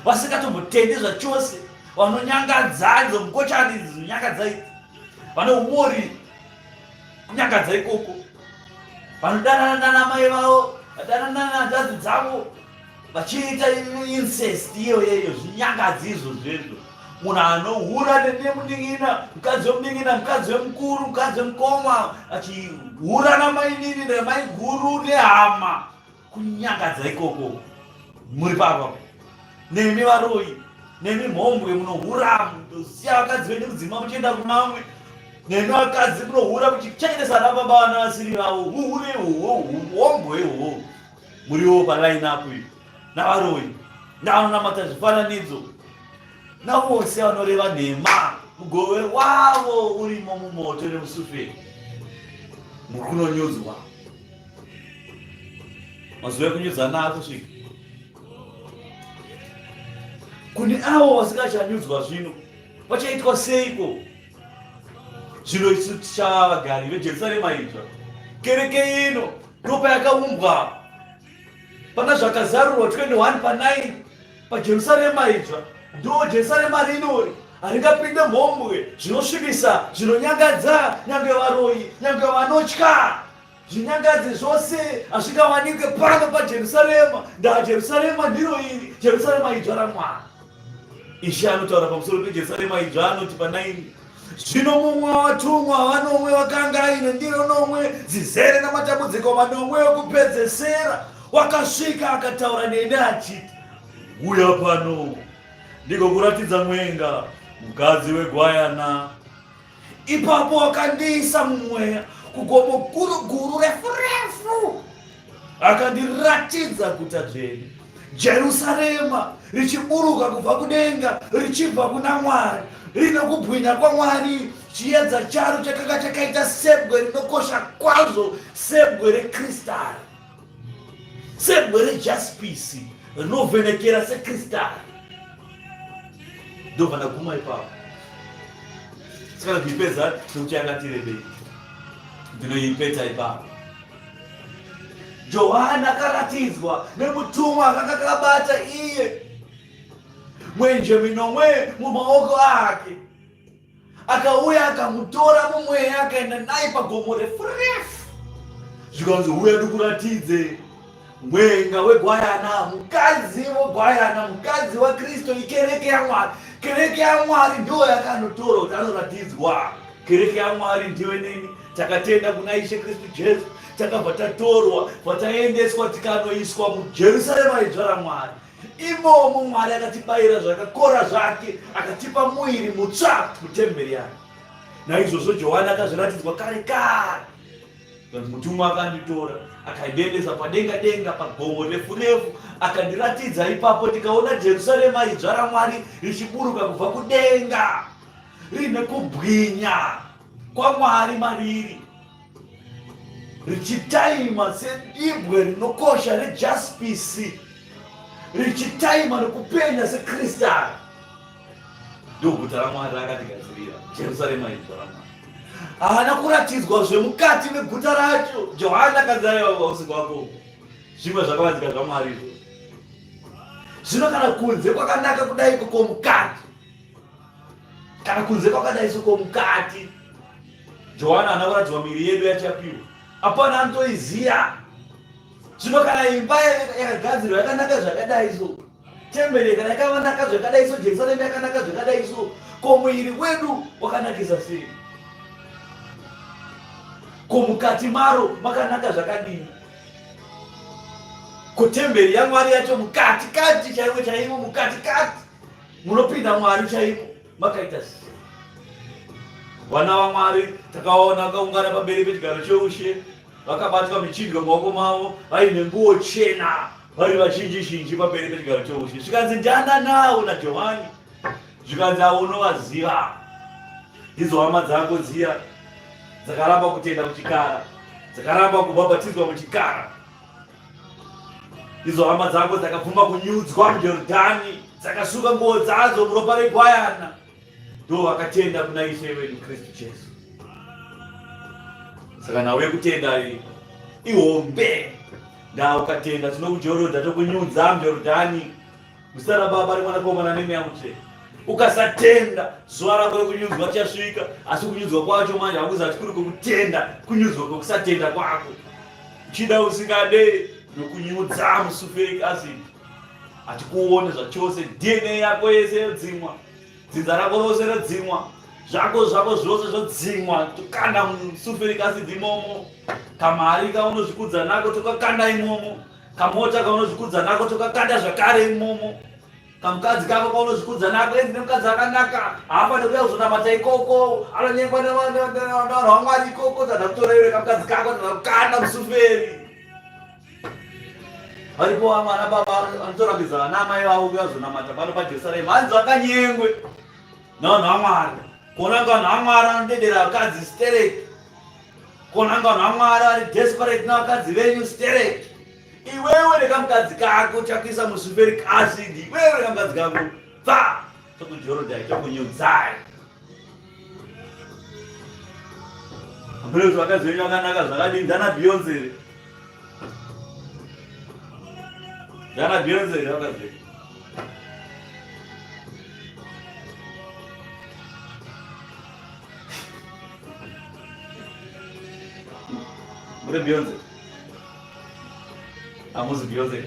vasingatombotendi zvachose, vanonyangadza idzo mukochani idzi dzinonyangadza idzi, vane umori kunyangadza ikoko, vanodanana nana mai vavo, vadanana nahanzvadzi dzavo vachiita incest iyoyeyo, zvinyangadzi izvo zvezvo. Munhu anohura nemunin'ina, mukadzi wemunin'ina, mukadzi wemukuru, mukadzi wemukoma, achihura namainini namaiguru nehama, kunyangadza ikoko. Muri papa nemi varoyi, nemi mhombwe munohura, munosiya vakadzi venyu mudzimba muchienda kunamwe, nemi vakadzi munohura muchichengetesa vana baba vana vasiri vavo, huhure ihoho, huhombwe ihoho, muriwo paline up iyo navaroyi navanonamata zvifananidzo navose vanoreva nhema, mugove wavo urimo mumoto nemusuferi. Muri kunonyudzwa mazuva ekunyudzana akusvika kune avo vasingachanyudzwa. Zvino vachaitwa seiko? Zvino isu tichava vagari veJerusarema idzva. Kereke ino ndopayakaumbwa pana Zvakazarurwa 21 pa9 paJerusarema idzva. Ndo Jerusarema rinori haringapinde mhombwe, zvinosvibisa, zvinonyangadza, nyange varoyi, nyange vanotya. Zvinyangadzi zvose hazvingawanikwe pano paJerusarema. Ndaa Jerusarema ndiro iri, Jerusarema idzva raMwari. Ishe anotaura pamusoro peJerusarema idzva, anoti pa9: Zvino mumwe watumwa vanomwe vakanga aine ndiro nomwe dzizere namatambudziko manomwe okupedzesera wakasvika akataura neni achiti, Uya pano, ndigokuratidza mwenga, mukadzi wegwayana. Ipapo wakandiisa mumweya kugomo guru guru refu refu, akandiratidza guta dzvene Jerusarema richiburuka kubva kudenga richibva kuna Mwari, rine kubwinya kwaMwari. Chiedza charo chakanga chakaita sebwe rinokosha kwazvo, sebwe rekristari, sebwe rejaspisi rinovhenekera sekristari. Ndobva ndaguma ipapo. Sikana kuipedza nekuti yakati rebei, ndinoipedza ipapo. Johani akaratidzwa nemutumwa akanga akabata iye mwenje minomwe mumaoko ake. Akauya akamutora mumweya akaenda naye pagomo refu refu, zvikanzi, Huya ndikuratidze mwenga wegwayana, mukadzi wegwayana, mukadzi waKristu, ikereke yaMwari. Kereke yaMwari ndiyo yakanotora kuti anoratidzwa. Kereke yaMwari ndiwe neni, takatenda kuna Ishe Kristu Jesu, takabva tatorwa, bva taendeswa tikanoiswa muJerusarema idzva raMwari. Imomo Mwari akatibayira zvakakora zvake, akatipa muiri mutsva mutemberi yake. Naizvozvo Johani akazviratidzwa kare kare. Mutumwa akanditora akandiendesa padenga denga pagomo refu refu, akandiratidza ipapo, ndikaona Jerusarema idzva raMwari richiburuka kubva kudenga, riine kubwinya kwaMwari mariri, richitaima sedibwe rinokosha rejaspisi, richitaima nokupenya sekristari. Ndoguta raMwari rakatigadzirira, Jerusarema idzva raMwari. Haana kuratidzwa zvemukati meguta racho. Johani akanzi, aiwa, usiku wako, zvimwe zvakavanzika zvaMwari izvo. Zvino kana kunze kwakanaka kudai, koko mukati? Kana kunze kwakadai soko mukati? Johani haana kuratidzwa miri yedu yachapiwa, hapana anotoiziya. Zvino kana imba yakagadzirwa yakanaka zvakadai so, temberi kana yakanaka zvakadai so, Jerusarema yakanaka zvakadai so, ko muviri wedu wakanakisa sei? Ko mukati maro makanaka zvakadini? Ko temberi yaMwari yacho mukati kati chaimo chaimo, mukati kati munopinda Mwari chaimo, makaita sei? Vana vaMwari takaona vakaungana pamberi pechigaro cheushe, vakabatwa michindwa mumaoko mavo, vaine nguo chena, vari vazhinji zhinji pamberi pechigaro cheushe. Zvikanzi ndiana nawo naJohani, zvikanzi avo unovaziva, ndidzo hama dzako dziya dzakaramba kutenda muchikara, dzakaramba kubhabhatidzwa muchikara. Idzo hama dzako dzakabvuma kunyudzwa muJorodhani, dzakasuka nguo dzadzo muropa regwayana, ndo vakatenda kuna Ishe wedu Kristu Jesu. Saka nhau yekutenda iyi ihombe. Ndaa ukatenda tinokujorodha tokunyudza muJorodhani muzita raBaba reMwanakomana neMweya Mutsvene. Ukasatenda zuva rako rekunyudzwa richasvika, asi kunyudzwa kwacho manje hakuzati kuri kwekutenda, kunyudzwa kwekusatenda kwako. Uchida usingade nokunyudza musulfuric acid hatikuone zvachose, DNA yako yese yodzimwa, dzinza rako rose rodzimwa, zvako zvako zvose zvodzimwa, tokanda musulfuric acid imomo, kamari kaunozvikudza nako tokakanda imomo, kamota kaunozvikudza nako tokakanda zvakare imomo kamukadzi kako kaunozvikudza nako enzi nemukadzi akanaka haafaniri kuya kuzonamata ikoko anonyengwa nevanhu vamwari ikoko tada kutora iwe kamukadzi kako tada kukanda musuferi varipo vamwe ana baba vanotorambidza vana amai vavo kuya kuzonamata pano pajerusarema hanzi vakanyengwe navanhu vamwari kuona nga vanhu vamwari vanodedera vakadzi stereki kuona nga vanhu vamwari vari desperate navakadzi venyu stereki Iwewe nekamukadzi kako chakuisa musulfuric acid, iwewe nekamukadzi kako pfa tokujorodai tokunyudzai. Hameno kuti vakadzi venyu vakanaka zvakadini, ndana Beyonce here? Ndana Beyonce here vakadzi venyu? Muri Beyonce? Hamuzi Beyonce.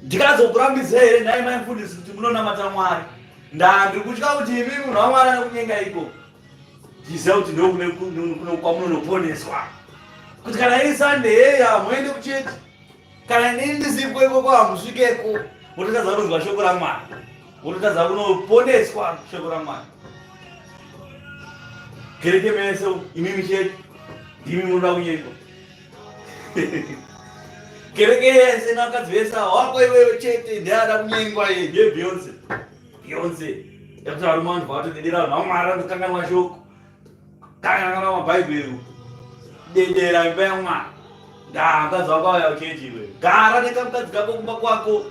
Ndikazokurambidza here nhai mai mfundisi kuti munonamata Mwari? Ndandiri kutya kuti imi munhu waMwari anokunyenga iko. Ndiziva kuti ndokune kwamunonoponeswa. Kuti kana iri Sunday hey hamuende kuchechi. Kana inini ndisipo ikoko hamusvikeko. Wototadza kunonzwa shoko raMwari. Wototadza kunoponeswa shoko raMwari. Kereke mese imimi chete ndimi munoda kunyengwa. Kereke yese nevakadzi vese ava wako iwewe chete ndiye ada kunyengwa iye ndiye Beyonce. Beyonce yekuti varume vanhu vatodedera vanhu vamwari vanokanganwa shoko. Kanganwa mabhaibheri. Dedera imba yaMwari. Ndaa mukadzi wako auya kuchechi iwe. Gara nekamukadzi kako kumba kwako.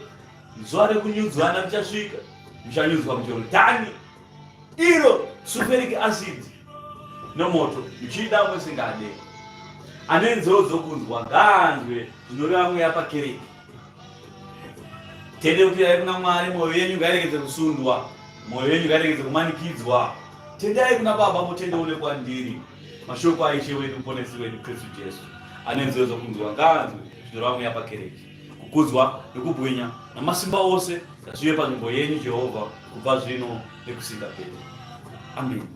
Zuva rekunyudzwana richasvika. Muchanyudzwa muJorodhani. Iro sulfuric acid nomoto muchida musingade. Ane nzeve dzokunzwa ngaanzwe zvinoreva mweya pakereke. Tendeukirai kuna Mwari, mwoyo yenyu ngairegedze kusundwa, mwoyo yenyu ngairegedze kumanikidzwa. Tendai kuna Baba mutendeule kwandiri. Mashoko aIshe wedu Muponesi wedu Kristu Jesu. Ane nzeve dzokunzwa ngaanzwe zvinoreva mweya pakereke. Kukudzwa nokubwinya namasimba ose ngazvive panzvimbo yenyu Jehovha kubva zvino nekusingaperi. Amen.